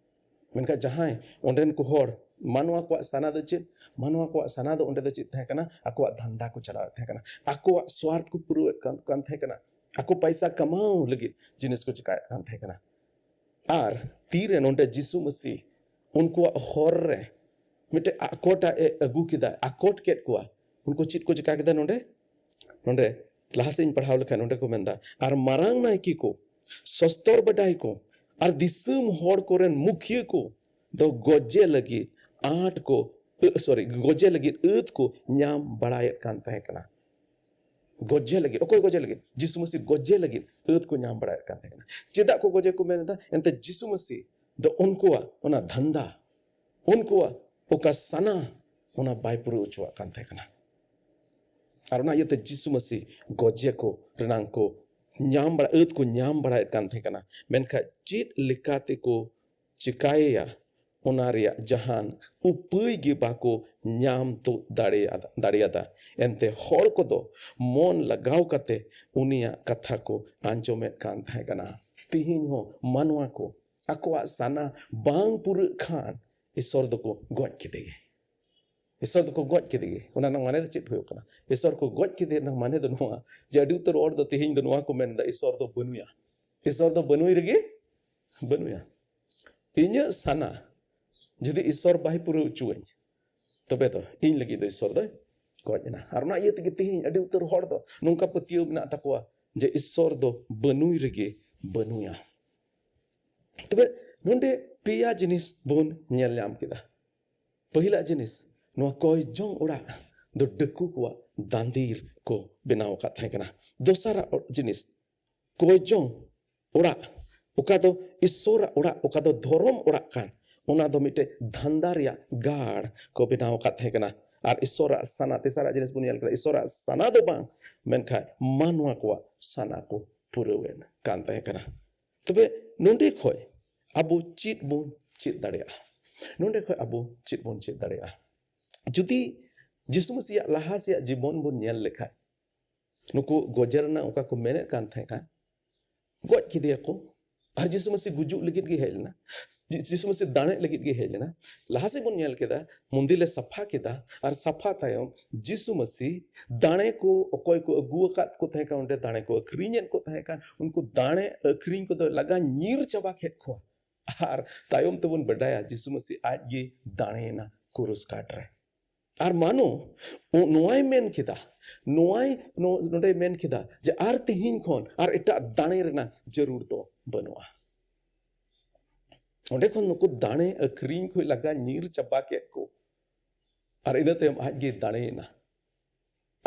ᱢᱮᱱᱠᱷᱟᱱ ᱡᱟᱦᱟᱸᱭ ᱚᱸᱰᱮᱱ ᱠᱚ ᱦᱚᱲ, ᱢᱟᱱᱣᱟ ᱠᱚᱣᱟᱜ ᱥᱟᱱᱟ ᱫᱚ ᱪᱮᱫ? ᱢᱟᱱᱣᱟ ᱠᱚᱣᱟᱜ ᱥᱟᱱᱟ ᱫᱚ ᱚᱸᱰᱮ ᱫᱚ ᱪᱮᱫ ᱛᱟᱦᱮᱸ ᱠᱟᱱᱟ? ᱟᱠᱚᱣᱟᱜ ᱫᱷᱟᱱᱫᱟ ᱠᱚ ᱪᱟᱞᱟᱣᱮᱫ ᱛᱟᱦᱮᱸ ᱠᱟᱱᱟ, ᱟᱠᱚᱣᱟᱜ ᱥᱣᱟᱨᱛᱷ ᱠᱚ ᱯᱩᱨᱟᱹᱣᱮᱫ ᱠᱟᱱ, ᱠᱟᱱ ᱛᱟᱦᱮᱸ ᱠᱟᱱᱟ, ᱟᱠᱚ ᱯᱟᱭᱥᱟ ᱠᱟᱢᱟᱣ ᱞᱟᱹᱜᱤᱫ ᱡᱤᱱᱤᱥ ᱠᱚ ᱪᱮᱠᱟᱭᱮᱫ ᱠᱟᱱ ᱛᱟᱦᱮᱸ ᱠᱟᱱᱟ᱾ ᱟᱨ ᱛᱤᱨᱮ ᱱᱚᱰᱮ ᱡᱤᱥᱩ ᱢᱟᱹᱥᱤ ᱩᱱᱠᱩᱣᱟᱜ ᱦᱚᱨ ᱨᱮ ᱢᱤᱫᱴᱮᱡ ᱟᱠᱚᱴᱟᱜ ᱮ ᱟᱹᱜᱩ ᱠᱮᱫᱟ, ᱟᱠᱚᱴ ᱠᱮᱫ ᱠᱚᱣᱟ, ᱩᱱᱠᱩ ᱪᱮᱫ ᱠᱚ ᱪᱮᱠᱟ ᱠᱮᱫᱟ? ᱱᱚᱰᱮ, ᱱᱚᱰᱮ ᱞᱟᱦᱟ ᱥᱮᱫ ᱤᱧ ᱯᱟᱲᱦᱟᱣ ᱞᱮᱠᱷᱟᱱ ᱱᱚᱰᱮ ᱠᱚ ᱢᱮᱱᱫᱟ, ᱟᱨ ᱢᱟᱨᱟᱝ ᱱᱟᱭᱠᱮ ᱠᱚ, ᱥᱚᱥᱛᱚᱨ ᱵᱟᱰᱟᱭ ᱠᱚ ᱟᱨ ᱫᱤᱥᱚᱢ ᱦᱚᱲ ᱠᱚᱨᱮᱱ ᱢᱩᱠᱷᱤᱭᱟᱹ ᱠᱚ ᱫᱚ ᱜᱚᱡᱮ ᱞᱟᱹᱜᱤᱫ ᱟᱸᱴ ᱠᱚ, ᱥᱚᱨᱤ, ᱜᱚᱡᱮ ᱞᱟᱹᱜᱤᱫ ᱟᱹᱛ ᱠᱚ ᱧᱟᱢ ᱵᱟᱲᱟᱭᱮᱫ ᱠᱟᱱ ᱛᱟᱦᱮᱸ ᱠᱟᱱᱟ᱾ ᱜᱚᱡᱮ ᱞᱟᱹᱜᱤᱫ, ᱚᱠᱚᱭ ᱜᱚᱡᱮ ᱞᱟᱹᱜᱤᱫ? ᱡᱤᱥᱩ ᱢᱟᱹᱥᱤ ᱜᱚᱡᱮ ᱞᱟᱹᱜᱤᱫ ᱟᱹᱛ ᱠᱚ ᱧᱟᱢ ᱵᱟᱲᱟᱭᱮᱫ ᱠᱟᱱ ᱛᱟᱦᱮᱸ ᱠᱟᱱᱟ᱾ ᱪᱮᱫᱟᱜ ᱠᱚ ᱜᱚᱡᱮ ᱠᱚ ᱢᱮᱱ ᱮᱫᱟ? ᱮᱱᱛᱮ ᱡᱤᱥᱩ ᱢᱟᱹᱥᱤ ᱫᱚ ᱩᱱᱠᱩᱣᱟᱜ ᱚᱱᱟ ᱫᱷᱟᱱᱫᱟ, ᱩᱱᱠᱩᱣᱟᱜ ᱚᱠᱟ ᱥᱟᱱᱟ, ᱚᱱᱟ ᱵᱟᱭ ᱯᱩᱨᱟᱹᱣ ᱦᱚᱪᱚᱣᱟᱜ ᱠᱟᱱ ᱛᱟᱦᱮᱸ ᱠᱟᱱᱟ᱾ ᱟᱨ ᱚᱱᱟ ᱤᱭᱟᱹᱛᱮ ᱡᱤᱥᱩ ᱢᱟᱹᱥᱤ ᱜᱚᱡᱮ ᱠᱚ ᱨᱮᱱᱟᱝ ᱠᱚ ᱧᱟᱢ ᱵᱟᱲᱟ, ᱟᱹᱛ ᱠᱚ ᱧᱟᱢ ᱵᱟᱲᱟᱭᱮᱫ ᱠᱟᱱ ᱛᱟᱦᱮᱸ ᱠᱟᱱᱟ᱾ ᱢᱮᱱᱠᱷᱟᱱ ᱪᱮᱫ ᱞᱮᱠᱟ ᱛᱮᱠᱚ ᱪᱤᱠᱟᱭᱮᱭᱟ, ᱚᱱᱟ ᱨᱮᱭᱟᱜ ᱡᱟᱦᱟᱱ ᱩᱯᱟᱹᱭ ᱜᱮ ᱵᱟᱠᱚ ᱧᱟᱢ ᱛᱩᱫ ᱫᱟᱲᱮᱭᱟᱫᱟ, ᱫᱟᱲᱮᱭᱟᱫᱟ᱾ ᱮᱱᱛᱮ ᱦᱚᱲ ᱠᱚᱫᱚ ᱢᱚᱱ ᱞᱟᱜᱟᱣ ᱠᱟᱛᱮ ᱩᱱᱤᱭᱟᱜ ᱠᱟᱛᱷᱟ ᱠᱚ ᱟᱸᱡᱚᱢᱮᱫ ᱠᱟᱱ ᱛᱟᱦᱮᱸ ᱠᱟᱱᱟ᱾ ᱛᱤᱦᱤᱧ ᱦᱚᱸ ᱢᱟᱱᱣᱟ ᱠᱚ ᱟᱠᱚᱣᱟᱜ ᱥᱟᱱᱟ ᱵᱟᱝ ᱯᱩᱨᱟᱹᱜ ᱠᱷᱟᱱ ᱤᱥᱚᱨ ᱫᱚᱠᱚ ᱜᱚᱡ ᱠᱮᱫᱮ ᱜᱮ᱾ ᱤᱥᱚᱨ ᱫᱚᱠᱚ ᱜᱚᱡ ᱠᱮᱫᱮ ᱜᱮ᱾ ᱚᱱᱟ ᱨᱮᱱᱟᱜ ᱢᱟᱱᱮ ᱫᱚ ᱪᱮᱫ ᱦᱩᱭᱩᱜ ᱠᱟᱱᱟ? ᱤᱥᱚᱨ ᱠᱚ ᱜᱚᱡ ᱠᱮᱫᱮ ᱨᱮᱱᱟᱜ ᱢᱟᱱᱮ ᱫᱚ ᱱᱚᱣᱟ ᱡᱮ ᱟᱹᱰᱤ ᱩᱛᱟᱹᱨ ᱦᱚᱲ ᱫᱚ ᱛᱤᱦᱤᱧ ᱫᱚ ᱱᱚᱣᱟ ᱠᱚ ᱢᱮᱱᱫᱟ, ᱤᱥᱚᱨ ᱫᱚ ᱵᱟᱹᱱᱩᱭᱟ, ᱤᱥᱚᱨ ᱫᱚ ᱵᱟᱹᱱᱩᱭ ᱨᱮᱜᱮ ᱵᱟᱹᱱᱩᱭᱟ᱾ ᱤᱧᱟᱹᱜ ᱥᱟᱱᱟ ᱡᱩᱫᱤ ᱤᱥᱥᱚᱨ ᱵᱟᱭ ᱯᱩᱨᱟᱹᱣ ᱦᱚᱪᱚᱣᱟᱹᱧ, ᱛᱚᱵᱮ ᱫᱚ ᱤᱧ ᱞᱟᱹᱜᱤᱫ ᱫᱚ ᱤᱥᱥᱚᱨ ᱫᱚᱭ ᱜᱚᱡ ᱮᱱᱟ᱾ ᱟᱨ ᱚᱱᱟ ᱤᱭᱟᱹ ᱛᱮᱜᱮ ᱛᱮᱦᱮᱧ ᱟᱹᱰᱤ ᱩᱛᱟᱹᱨ ᱦᱚᱲ ᱫᱚ ᱱᱚᱝᱠᱟ ᱯᱟᱹᱛᱭᱟᱹᱣ ᱢᱮᱱᱟᱜ ᱛᱟᱠᱚᱣᱟ ᱡᱮ ᱤᱥᱥᱚᱨ ᱫᱚ ᱵᱟᱹᱱᱩᱭ ᱨᱮᱜᱮ ᱵᱟᱹᱱᱩᱭᱟ᱾ ᱛᱚᱵᱮ ᱱᱚᱰᱮ ᱯᱮᱭᱟ ᱡᱤᱱᱤᱥ ᱵᱚᱱ ᱧᱮᱞ ᱧᱟᱢ ᱠᱮᱫᱟ᱾ ᱯᱟᱹᱦᱤᱞᱟᱜ ᱡᱤᱱᱤᱥ, ᱱᱚᱣᱟ ᱠᱚᱭ ᱡᱚᱝ ᱚᱲᱟᱜ ᱫᱚ ᱰᱟᱹᱠᱩ ᱠᱚᱣᱟᱜ ᱫᱟᱸᱫᱤᱨ ᱠᱚ ᱵᱮᱱᱟᱣ ᱟᱠᱟᱫ ᱛᱟᱦᱮᱸ ᱠᱟᱱᱟ᱾ ᱫᱚᱥᱟᱨᱟᱜ ᱡᱤᱱᱤᱥ, ᱠᱚᱭ ᱡᱚᱝ ᱚᱲᱟᱜ, ᱚᱠᱟ ᱫᱚ ᱤᱥᱥᱚᱨᱟᱜ ᱚᱲᱟᱜ, ᱚᱠᱟ ᱫᱚ ᱫᱷᱚᱨᱚᱢ ᱚᱲᱟᱜ ᱠᱟᱱ, ᱚᱱᱟ ᱫᱚ ᱢᱤᱫᱴᱮᱡ ᱫᱷᱟᱱᱫᱟ ᱨᱮᱭᱟᱜ ᱜᱟᱲ ᱠᱚ ᱵᱮᱱᱟᱣ ᱟᱠᱟᱫ ᱛᱟᱦᱮᱸ ᱠᱟᱱᱟ᱾ ᱟᱨ ᱤᱥᱥᱚᱨᱟᱜ ᱥᱟᱱᱟ, ᱛᱮᱥᱟᱨᱟᱜ ᱡᱤᱱᱤᱥ ᱵᱚᱱ ᱧᱮᱞ ᱠᱮᱫᱟ, ᱤᱥᱥᱚᱨᱟᱜ ᱥᱟᱱᱟ ᱫᱚ ᱵᱟᱝ, ᱢᱮᱱᱠᱷᱟᱱ ᱢᱟᱱᱣᱟ ᱠᱚᱣᱟᱜ ᱥᱟᱱᱟ ᱠᱚ ᱯᱩᱨᱟᱹᱣᱮᱫ ᱠᱟᱱ ᱛᱟᱦᱮᱸ ᱠᱟᱱᱟ᱾ ᱛᱚᱵᱮ ᱱᱚᱰᱮ ᱠᱷᱚᱡ ᱟᱵᱚ ᱪᱮᱫ ᱵᱚᱱ ᱪᱮᱫ ᱫᱟᱲᱮᱭᱟᱜᱼᱟ? ᱱᱚᱰᱮ ᱠᱷᱚᱡ ᱟᱵᱚ ᱪᱮᱫ ᱵᱚᱱ ᱪᱮᱫ ᱫᱟᱲᱮᱭᱟᱜᱼᱟ? ᱡᱩᱫᱤ ᱡᱤᱥᱩ ᱢᱟᱹᱥᱤᱭᱟᱜ ᱞᱟᱦᱟ ᱥᱮᱭᱟᱜ ᱡᱤᱵᱚᱱ ᱵᱚᱱ ᱧᱮᱞ ᱞᱮᱠᱷᱟᱡ, ᱱᱩᱠᱩ ᱜᱚᱡᱮ ᱨᱮᱱᱟᱜ ᱚᱠᱟ ᱠᱚ ᱢᱮᱱᱮᱫ ᱠᱟᱱ ᱛᱟᱦᱮᱸ ᱠᱟᱱ, ᱜᱚᱡ ᱠᱮᱫᱮᱭᱟᱠᱚ᱾ ᱟᱨ ᱡᱤᱥᱩ ᱢᱟᱹᱥᱤ ᱜᱩᱡᱩᱜ ᱞᱟᱹᱜᱤᱫ ᱜᱮ ᱦᱮᱡ ᱞᱮᱱᱟ, ᱡᱤ- ᱡᱤᱥᱩ ᱢᱟᱹᱥᱤ ᱫᱟᱲᱮᱜ ᱞᱟᱹᱜᱤᱫ ᱜᱮ ᱦᱮᱡ ᱞᱮᱱᱟ᱾ ᱞᱟᱦᱟ ᱥᱮᱫ ᱵᱚᱱ ᱧᱮᱞ ᱠᱮᱫᱟ, ᱢᱚᱱᱫᱤᱨ ᱞᱮ ᱥᱟᱯᱷᱟ ᱠᱮᱫᱟ, ᱟᱨ ᱥᱟᱯᱷᱟ ᱛᱟᱭᱚᱢ ᱡᱤᱥᱩ ᱢᱟᱹᱥᱤ ᱫᱟᱲᱮ ᱠᱚ ᱚᱠᱚᱭ ᱠᱚ ᱟᱹᱜᱩ ᱟᱠᱟᱫ ᱠᱚ ᱛᱟᱦᱮᱸ ᱠᱟᱱ, ᱚᱸᱰᱮ ᱫᱟᱲᱮ ᱠᱚ ᱟᱹᱠᱷᱨᱤᱧᱮᱫ ᱠᱚ ᱛᱟᱦᱮᱸ ᱠᱟᱱ, ᱩᱱᱠᱩ ᱫᱟᱲᱮ ᱟᱹᱠᱷᱨᱤᱧ ᱠᱚᱫᱚ ᱞᱟᱜᱟ ᱧᱤᱨ ᱪᱟᱵᱟ ᱠᱮᱫ ᱠᱚᱣᱟ᱾ ᱟᱨ ᱛᱟᱭᱚᱢ ᱛᱮᱵᱚᱱ ᱵᱟᱰᱟᱭᱟ ᱡᱤᱥᱩ ᱢᱟᱹᱥᱤ ᱟᱡ ᱜᱮ ᱫᱟᱲᱮᱭᱮᱱᱟ ᱠᱨᱩᱥ ᱠᱟᱴ ᱨᱮ᱾ ᱟᱨ ᱢᱟᱱᱚ ᱱᱚᱣᱟᱭ ᱢᱮᱱ ᱠᱮᱫᱟ, ᱱᱚᱣᱟᱭ ᱱᱚᱰᱮᱭ ᱢᱮᱱ ᱠᱮᱫᱟ ᱡᱮ ᱟᱨ ᱛᱮᱦᱮᱧ ᱠᱷᱚᱱ ᱟᱨ ᱮᱴᱟᱜ ᱫᱟᱲᱮ ᱨᱮᱱᱟᱜ ᱡᱟᱹᱨᱩᱲ ᱫᱚ ᱵᱟᱹᱱᱩᱜᱼᱟ᱾ ᱚᱸᱰᱮ ᱠᱷᱚᱱ ᱱᱩᱠᱩ ᱫᱟᱲᱮ ᱟᱹᱠᱷᱨᱤᱧ ᱠᱷᱚᱱ ᱞᱟᱜᱟ ᱧᱤᱨ ᱪᱟᱵᱟ ᱠᱮᱫ ᱠᱚ᱾ ᱟᱨ ᱤᱱᱟᱹ ᱛᱟᱭᱚᱢ ᱟᱡ ᱜᱮ ᱫᱟᱲᱮᱭᱮᱱᱟ᱾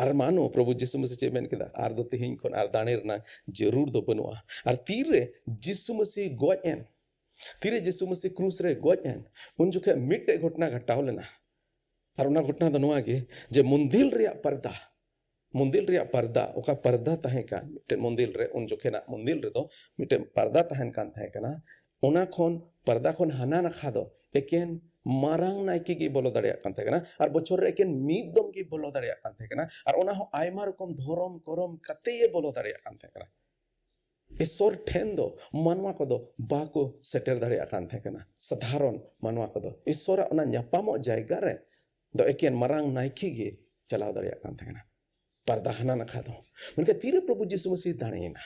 ᱟᱨ ᱢᱟᱱᱚ ᱯᱨᱚᱵᱷᱩ ᱡᱤᱥᱩ ᱢᱟᱹᱥᱤ ᱪᱮᱫ ᱢᱮᱱ ᱠᱮᱫᱟ? ᱟᱨ ᱫᱚ ᱛᱮᱦᱮᱧ ᱠᱷᱚᱱ ᱟᱨ ᱫᱟᱲᱮ ᱨᱮᱱᱟᱜ ᱡᱟᱹᱨᱩᱲ ᱫᱚ ᱵᱟᱹᱱᱩᱜᱼᱟ᱾ ᱟᱨ ᱛᱤᱨᱮ ᱡᱤᱥᱩ ᱢᱟᱹᱥᱤ ᱜᱚᱡ ᱮᱱ, ᱛᱤᱨᱮ ᱡᱤᱥᱩ ᱢᱟᱹᱥᱤ ᱠᱨᱩᱥ ᱨᱮ ᱜᱚᱡ ᱮᱱ, ᱩᱱ ᱡᱚᱠᱷᱮᱡ ᱢᱤᱫᱴᱮᱡ ᱜᱷᱚᱴᱚᱱᱟ ᱜᱷᱟᱴᱟᱣ ᱞᱮᱱᱟ᱾ ᱟᱨ ᱚᱱᱟ ᱜᱷᱚᱴᱚᱱᱟ ᱫᱚ ᱱᱚᱣᱟ ᱜᱮ, ᱡᱮ ᱢᱚᱱᱫᱤᱨ ᱨᱮᱭᱟᱜ ᱯᱟᱨᱫᱟ, ᱢᱚᱱᱫᱤᱨ ᱨᱮᱭᱟᱜ ᱯᱟᱨᱫᱟ, ᱚᱠᱟ ᱯᱟᱨᱫᱟ ᱛᱟᱦᱮᱸ ᱠᱟᱱ ᱢᱤᱫᱴᱮᱱ ᱢᱚᱱᱫᱤᱨ ᱨᱮ, ᱩᱱ ᱡᱚᱠᱷᱮᱱᱟᱜ ᱢᱚᱱᱫᱤᱨ ᱨᱮᱫᱚ ᱢᱤᱫᱴᱮᱱ ᱯᱟᱨᱫᱟ ᱛᱟᱦᱮᱱ ᱠᱟᱱ ᱛᱟᱦᱮᱸ ᱠᱟᱱᱟ, ᱚᱱᱟ ᱠᱷᱚᱱ, ᱯᱟᱨᱫᱟ ᱠᱷᱚᱱ ᱦᱟᱱᱟ ᱱᱟᱠᱷᱟ ᱫᱚ ᱮᱠᱮᱱ ᱢᱟᱨᱟᱝ ᱱᱟᱭᱠᱮ ᱜᱮ ᱵᱚᱞᱚ ᱫᱟᱲᱮᱭᱟᱜ ᱠᱟᱱ ᱛᱟᱦᱮᱸ ᱠᱟᱱᱟ᱾ ᱟᱨ ᱵᱚᱪᱷᱚᱨ ᱨᱮ ᱮᱠᱮᱱ ᱢᱤᱫ ᱫᱚᱢ ᱜᱮ ᱵᱚᱞᱚ ᱫᱟᱲᱮᱭᱟᱜ ᱠᱟᱱ ᱛᱟᱦᱮᱸ ᱠᱟᱱᱟ᱾ ᱟᱨ ᱚᱱᱟ ᱦᱚᱸ ᱟᱭᱢᱟ ᱨᱚᱠᱚᱢ ᱫᱷᱚᱨᱚᱢ ᱠᱚᱨᱚᱢ ᱠᱟᱛᱮ ᱜᱮ ᱵᱚᱞᱚ ᱫᱟᱲᱮᱭᱟᱜ ᱠᱟᱱ ᱛᱟᱦᱮᱸ ᱠᱟᱱᱟ᱾ ᱤᱥᱥᱚᱨ ᱴᱷᱮᱱ ᱫᱚ ᱢᱟᱱᱣᱟ ᱠᱚᱫᱚ ᱵᱟᱠᱚ ᱥᱮᱴᱮᱨ ᱫᱟᱲᱮᱭᱟᱜ ᱠᱟᱱ ᱛᱟᱦᱮᱸ ᱠᱟᱱᱟ᱾ ᱥᱟᱫᱷᱟᱨᱚᱱ ᱢᱟᱱᱣᱟ ᱠᱚᱫᱚ ᱤᱥᱥᱚᱨᱟᱜ ᱚᱱᱟ ᱧᱟᱯᱟᱢᱚᱜ ᱡᱟᱭᱜᱟ ᱨᱮ ᱫᱚ ᱮᱠᱮᱱ ᱢᱟᱨᱟᱝ ᱱᱟᱭᱠᱮ ᱜᱮ ᱪᱟᱞᱟᱣ ᱫᱟᱲᱮᱭᱟᱜ ᱠᱟᱱ ᱛᱟᱦᱮᱸ ᱠᱟᱱᱟ᱾ ᱯᱟᱨᱫᱟ ᱦᱟᱱᱟ ᱱᱟᱠᱷᱟ ᱫᱚ᱾ ᱢᱮᱱᱠᱷᱟᱱ ᱛᱤᱨᱮ ᱯᱨᱚᱵᱷᱩ ᱡᱤᱥᱩ ᱢᱟᱹᱥᱤ ᱫᱟᱲᱮᱭᱮᱱᱟ,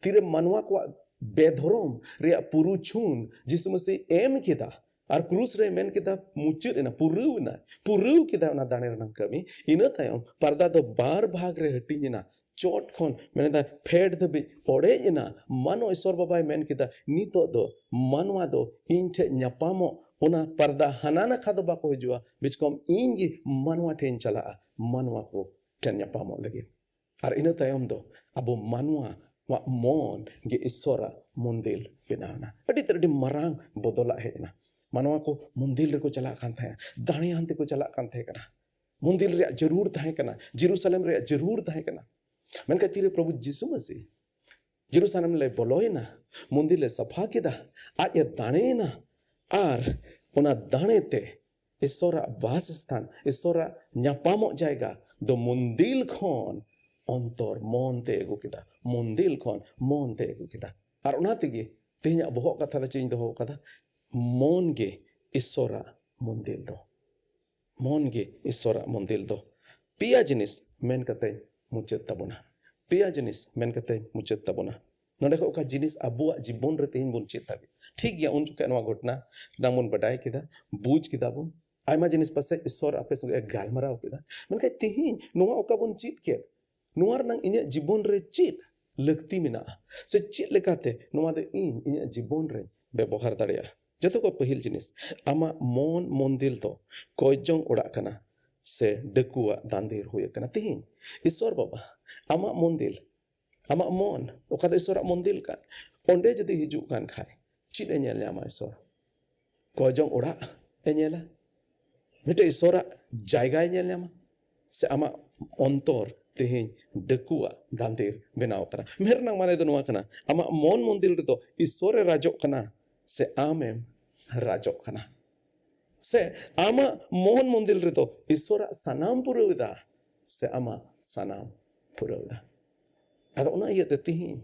ᱛᱤᱨᱮ ᱢᱟᱱᱣᱟ ᱠᱚᱣᱟᱜ ᱵᱮᱫᱷᱚᱨᱚᱢ ᱨᱮᱭᱟᱜ ᱯᱩᱨᱩ ᱪᱷᱩᱱ ᱡᱤᱥᱩ ᱢᱟᱹᱥᱤ ᱮᱢ ᱠᱮᱫᱟ᱾ ᱟᱨ ᱠᱨᱩᱥ ᱨᱮ ᱢᱮᱱ ᱠᱮᱫᱟ, ᱢᱩᱪᱟᱹᱫ ᱮᱱᱟ, ᱯᱩᱨᱟᱹᱣ ᱮᱱᱟ, ᱯᱩᱨᱟᱹᱣ ᱠᱮᱫᱟ ᱚᱱᱟ ᱫᱟᱲᱮ ᱨᱮᱱᱟᱜ ᱠᱟᱹᱢᱤ᱾ ᱤᱱᱟᱹ ᱛᱟᱭᱚᱢ ᱯᱟᱨᱫᱟ ᱫᱚ ᱵᱟᱨ ᱵᱷᱟᱜᱽ ᱨᱮ ᱦᱟᱹᱴᱤᱧ ᱮᱱᱟ᱾ ᱪᱚᱴ ᱠᱷᱚᱱ ᱢᱮᱱᱮᱫᱟ ᱯᱷᱮᱰ ᱫᱷᱟᱹᱵᱤᱡ ᱚᱲᱮᱡ ᱮᱱᱟ᱾ ᱢᱟᱱᱚ ᱤᱥᱚᱨ ᱵᱟᱵᱟᱭ ᱢᱮᱱ ᱠᱮᱫᱟ, ᱱᱤᱛᱚᱜ ᱫᱚ ᱢᱟᱱᱣᱟ ᱫᱚ ᱤᱧ ᱴᱷᱮᱱ ᱧᱟᱯᱟᱢᱚᱜ, ᱚᱱᱟ ᱯᱟᱨᱫᱟ ᱦᱟᱱᱟ ᱱᱟᱠᱷᱟ ᱫᱚ ᱵᱟᱠᱚ ᱦᱤᱡᱩᱜᱼᱟ, ᱵᱤᱪᱠᱚᱢ ᱤᱧ ᱜᱮ ᱢᱟᱱᱣᱟ ᱴᱷᱮᱱ ᱤᱧ ᱪᱟᱞᱟᱜᱼᱟ, ᱢᱟᱱᱣᱟ ᱠᱚ ᱴᱷᱮᱱ ᱧᱟᱯᱟᱢᱚᱜ ᱞᱟᱹᱜᱤᱫ᱾ ᱟᱨ ᱤᱱᱟᱹ ᱛᱟᱭᱚᱢ ᱫᱚ ᱟᱵᱚ ᱢᱟᱱᱣᱟᱣᱟᱜ ᱢᱚᱱ ᱜᱮ ᱤᱥᱚᱨᱟᱜ ᱢᱚᱱᱫᱤᱨ ᱵᱮᱱᱟᱣ ᱮᱱᱟ᱾ ᱟᱹᱰᱤ ᱛᱮᱫ ᱟᱹᱰᱤ ᱢᱟᱨᱟᱝ ᱵᱚᱫᱚᱞᱟᱜ ᱦᱮᱡ ᱮᱱᱟ᱾ ᱢᱟᱱᱣᱟ ᱠᱚ ᱢᱚᱱᱫᱤᱨ ᱨᱮᱠᱚ ᱪᱟᱞᱟᱜ ᱠᱟᱱ ᱛᱟᱦᱮᱸ, ᱫᱟᱲᱮᱭᱟᱱ ᱛᱮᱠᱚ ᱪᱟᱞᱟᱜ ᱠᱟᱱ ᱛᱟᱦᱮᱸ ᱠᱟᱱᱟ᱾ ᱢᱚᱱᱫᱤᱨ ᱨᱮᱭᱟᱜ ᱡᱟᱹᱨᱩᱲ ᱛᱟᱦᱮᱸ ᱠᱟᱱᱟ, ᱡᱮᱨᱩᱥᱟᱞᱮᱢ ᱨᱮᱭᱟᱜ ᱡᱟᱹᱨᱩᱲ ᱛᱟᱦᱮᱸ ᱠᱟᱱᱟ᱾ ᱢᱮᱱᱠᱷᱟᱱ ᱛᱤᱨᱮ ᱯᱨᱚᱵᱷᱩ ᱡᱤᱥᱩ ᱢᱟᱹᱥᱤ ᱡᱮᱨᱩᱥᱟᱞᱮᱢ ᱞᱮ ᱵᱚᱞᱚᱭᱮᱱᱟ, ᱢᱚᱱᱫᱤᱨ ᱞᱮ ᱥᱟᱯᱷᱟ ᱠᱮᱫᱟ, ᱟᱡ ᱮ ᱫᱟᱲᱮᱭᱮᱱᱟ, ᱟᱨ ᱚᱱᱟ ᱫᱟᱲᱮ ᱛᱮ ᱤᱥᱚᱨᱟᱜ ᱵᱟᱥ ᱥᱛᱷᱟᱱ, ᱤᱥᱚᱨᱟᱜ ᱧᱟᱯᱟᱢᱚᱜ ᱡᱟᱭᱜᱟ ᱫᱚ ᱢᱚᱱᱫᱤᱨ ᱠᱷᱚᱱ ᱚᱱᱛᱚᱨ ᱢᱚᱱ ᱛᱮ ᱟᱹᱜᱩ ᱠᱮᱫᱟ, ᱢᱚᱱᱫᱤᱨ ᱠᱷᱚᱱ ᱢᱚᱱ ᱛᱮ ᱟᱹᱜᱩ ᱠᱮᱫᱟ᱾ ᱟᱨ ᱚᱱᱟ ᱛᱮᱜᱮ ᱛᱮᱦᱮᱧᱟᱜ ᱵᱚᱦᱚᱜ ᱠᱟᱛᱷᱟ ᱫᱚ ᱪᱮᱫ ᱤᱧ ᱫᱚᱦᱚ ᱟᱠᱟᱫᱟ? ᱢᱚᱱ ᱜᱮ ᱤᱥᱚᱨᱟᱜ ᱢᱚᱱᱫᱤᱨ ᱫᱚ᱾ ᱢᱚᱱ ᱜᱮ ᱤᱥᱚᱨᱟᱜ ᱢᱚᱱᱫᱤᱨ ᱫᱚ᱾ ᱯᱮᱭᱟ ᱡᱤᱱᱤᱥ ᱢᱮᱱ ᱠᱟᱛᱮᱧ ᱢᱩᱪᱟᱹᱫ ᱛᱟᱵᱚᱱᱟ᱾ ᱯᱮᱭᱟ ᱡᱤᱱᱤᱥ ᱢᱮᱱ ᱠᱟᱛᱮᱧ ᱢᱩᱪᱟᱹᱫ ᱛᱟᱵᱚᱱᱟ᱾ ᱱᱚᱰᱮ ᱠᱷᱚᱱ ᱚᱠᱟ ᱡᱤᱱᱤᱥ ᱟᱵᱚᱣᱟᱜ ᱡᱤᱵᱚᱱ ᱨᱮ ᱛᱮᱦᱮᱧ ᱵᱚᱱ ᱪᱮᱫ ᱫᱟᱲᱮᱭᱟᱜᱼᱟ? ᱴᱷᱤᱠ ᱜᱮᱭᱟ, ᱩᱱ ᱡᱚᱠᱷᱚᱱ ᱱᱚᱣᱟ ᱜᱷᱚᱴᱚᱱᱟ ᱨᱮᱱᱟᱜ ᱵᱚᱱ ᱵᱟᱰᱟᱭ ᱠᱮᱫᱟ, ᱵᱩᱡᱽ ᱠᱮᱫᱟ ᱵᱚᱱ, ᱟᱭᱢᱟ ᱡᱤᱱᱤᱥ ᱯᱟᱥᱮᱡ ᱤᱥᱚᱨ ᱟᱯᱮ ᱥᱚᱸᱜᱮ ᱜᱟᱞᱢᱟᱨᱟᱣ ᱠᱮᱫᱟ᱾ ᱢᱮᱱᱠᱷᱟᱱ ᱛᱮᱦᱮᱧ ᱱᱚᱣᱟ ᱚᱠᱟ ᱵᱚᱱ ᱪᱮᱫ ᱠᱮᱫ, ᱱᱚᱣᱟ ᱨᱮᱱᱟᱜ ᱤᱧᱟᱹᱜ ᱡᱤᱵᱚᱱ ᱨᱮ ᱪᱮᱫ ᱞᱟᱹᱠᱛᱤ ᱢᱮᱱᱟᱜᱼᱟ, ᱥᱮ ᱪᱮᱫ ᱞᱮᱠᱟᱛᱮ ᱱᱚᱣᱟ ᱫᱚ ᱤᱧ ᱤᱧᱟᱹᱜ ᱡᱤᱵᱚᱱ ᱨᱮᱧ ᱵᱮᱵᱚᱦᱟᱨ ᱫᱟᱲᱮᱭᱟᱜᱼᱟ? ᱡᱚᱛᱚ ᱠᱷᱚᱱ ᱯᱟᱹᱦᱤᱞ ᱡᱤᱱᱤᱥ, ᱟᱢᱟᱜ ᱢᱚᱱ ᱢᱚᱱᱫᱤᱨ ᱫᱚ ᱠᱚᱭ ᱡᱚᱝ ᱚᱲᱟᱜ ᱠᱟᱱᱟ ᱥᱮ ᱰᱟᱹᱠᱩᱣᱟᱜ ᱫᱟᱸᱫᱮᱨ ᱦᱩᱭ ᱟᱠᱟᱱᱟ? ᱛᱮᱦᱮᱧ ᱤᱥᱚᱨ ᱵᱟᱵᱟ, ᱟᱢᱟᱜ ᱢᱚᱱᱫᱤᱨ, ᱟᱢᱟᱜ ᱢᱚᱱ ᱚᱠᱟ ᱫᱚ ᱤᱥᱚᱨᱟᱜ ᱢᱚᱱᱫᱤᱨ ᱠᱟᱱ, ᱚᱸᱰᱮ ᱡᱩᱫᱤ ᱦᱤᱡᱩᱜ ᱠᱟᱱ ᱠᱷᱟᱡ, ᱪᱮᱫ ᱮ ᱧᱮᱞ ᱧᱟᱢᱟ ᱤᱥᱚᱨ? ᱠᱚᱭ ᱡᱚᱝ ᱚᱲᱟᱜ ᱮ ᱧᱮᱞᱟ? ᱢᱤᱫᱴᱮᱡ ᱤᱥᱚᱨᱟᱜ ᱡᱟᱭᱜᱟᱭ ᱧᱮᱞ ᱧᱟᱢᱟ? ᱥᱮ ᱟᱢᱟᱜ ᱚᱱᱛᱚᱨ ᱛᱮᱦᱮᱧ ᱰᱟᱹᱠᱩᱣᱟᱜ ᱫᱟᱸᱫᱮᱨ ᱵᱮᱱᱟᱣ ᱠᱟᱱᱟ? ᱢᱮᱱ ᱨᱮᱱᱟᱜ ᱢᱟᱱᱮ ᱫᱚ ᱱᱚᱣᱟ ᱠᱟᱱᱟ, ᱟᱢᱟᱜ ᱢᱚᱱ ᱢᱚᱱᱫᱤᱨ ᱨᱮᱫᱚ ᱤᱥᱚᱨᱮ ᱨᱟᱡᱚᱜ ᱠᱟᱱᱟ ᱥᱮ ᱟᱢᱮᱢ ᱨᱟᱡᱚᱜ ᱠᱟᱱᱟ? ᱥᱮ ᱟᱢᱟᱜ ᱢᱚᱱ ᱢᱚᱱᱫᱤᱨ ᱨᱮᱫᱚ ᱤᱥᱚᱨᱟᱜ ᱥᱟᱱᱟᱢ ᱯᱩᱨᱟᱹᱣ ᱮᱫᱟ ᱥᱮ ᱟᱢᱟᱜ ᱥᱟᱱᱟᱢ ᱯᱩᱨᱟᱹᱣ ᱮᱫᱟ? ᱟᱫᱚ ᱚᱱᱟ ᱤᱭᱟᱹᱛᱮ ᱛᱤᱦᱤᱧ,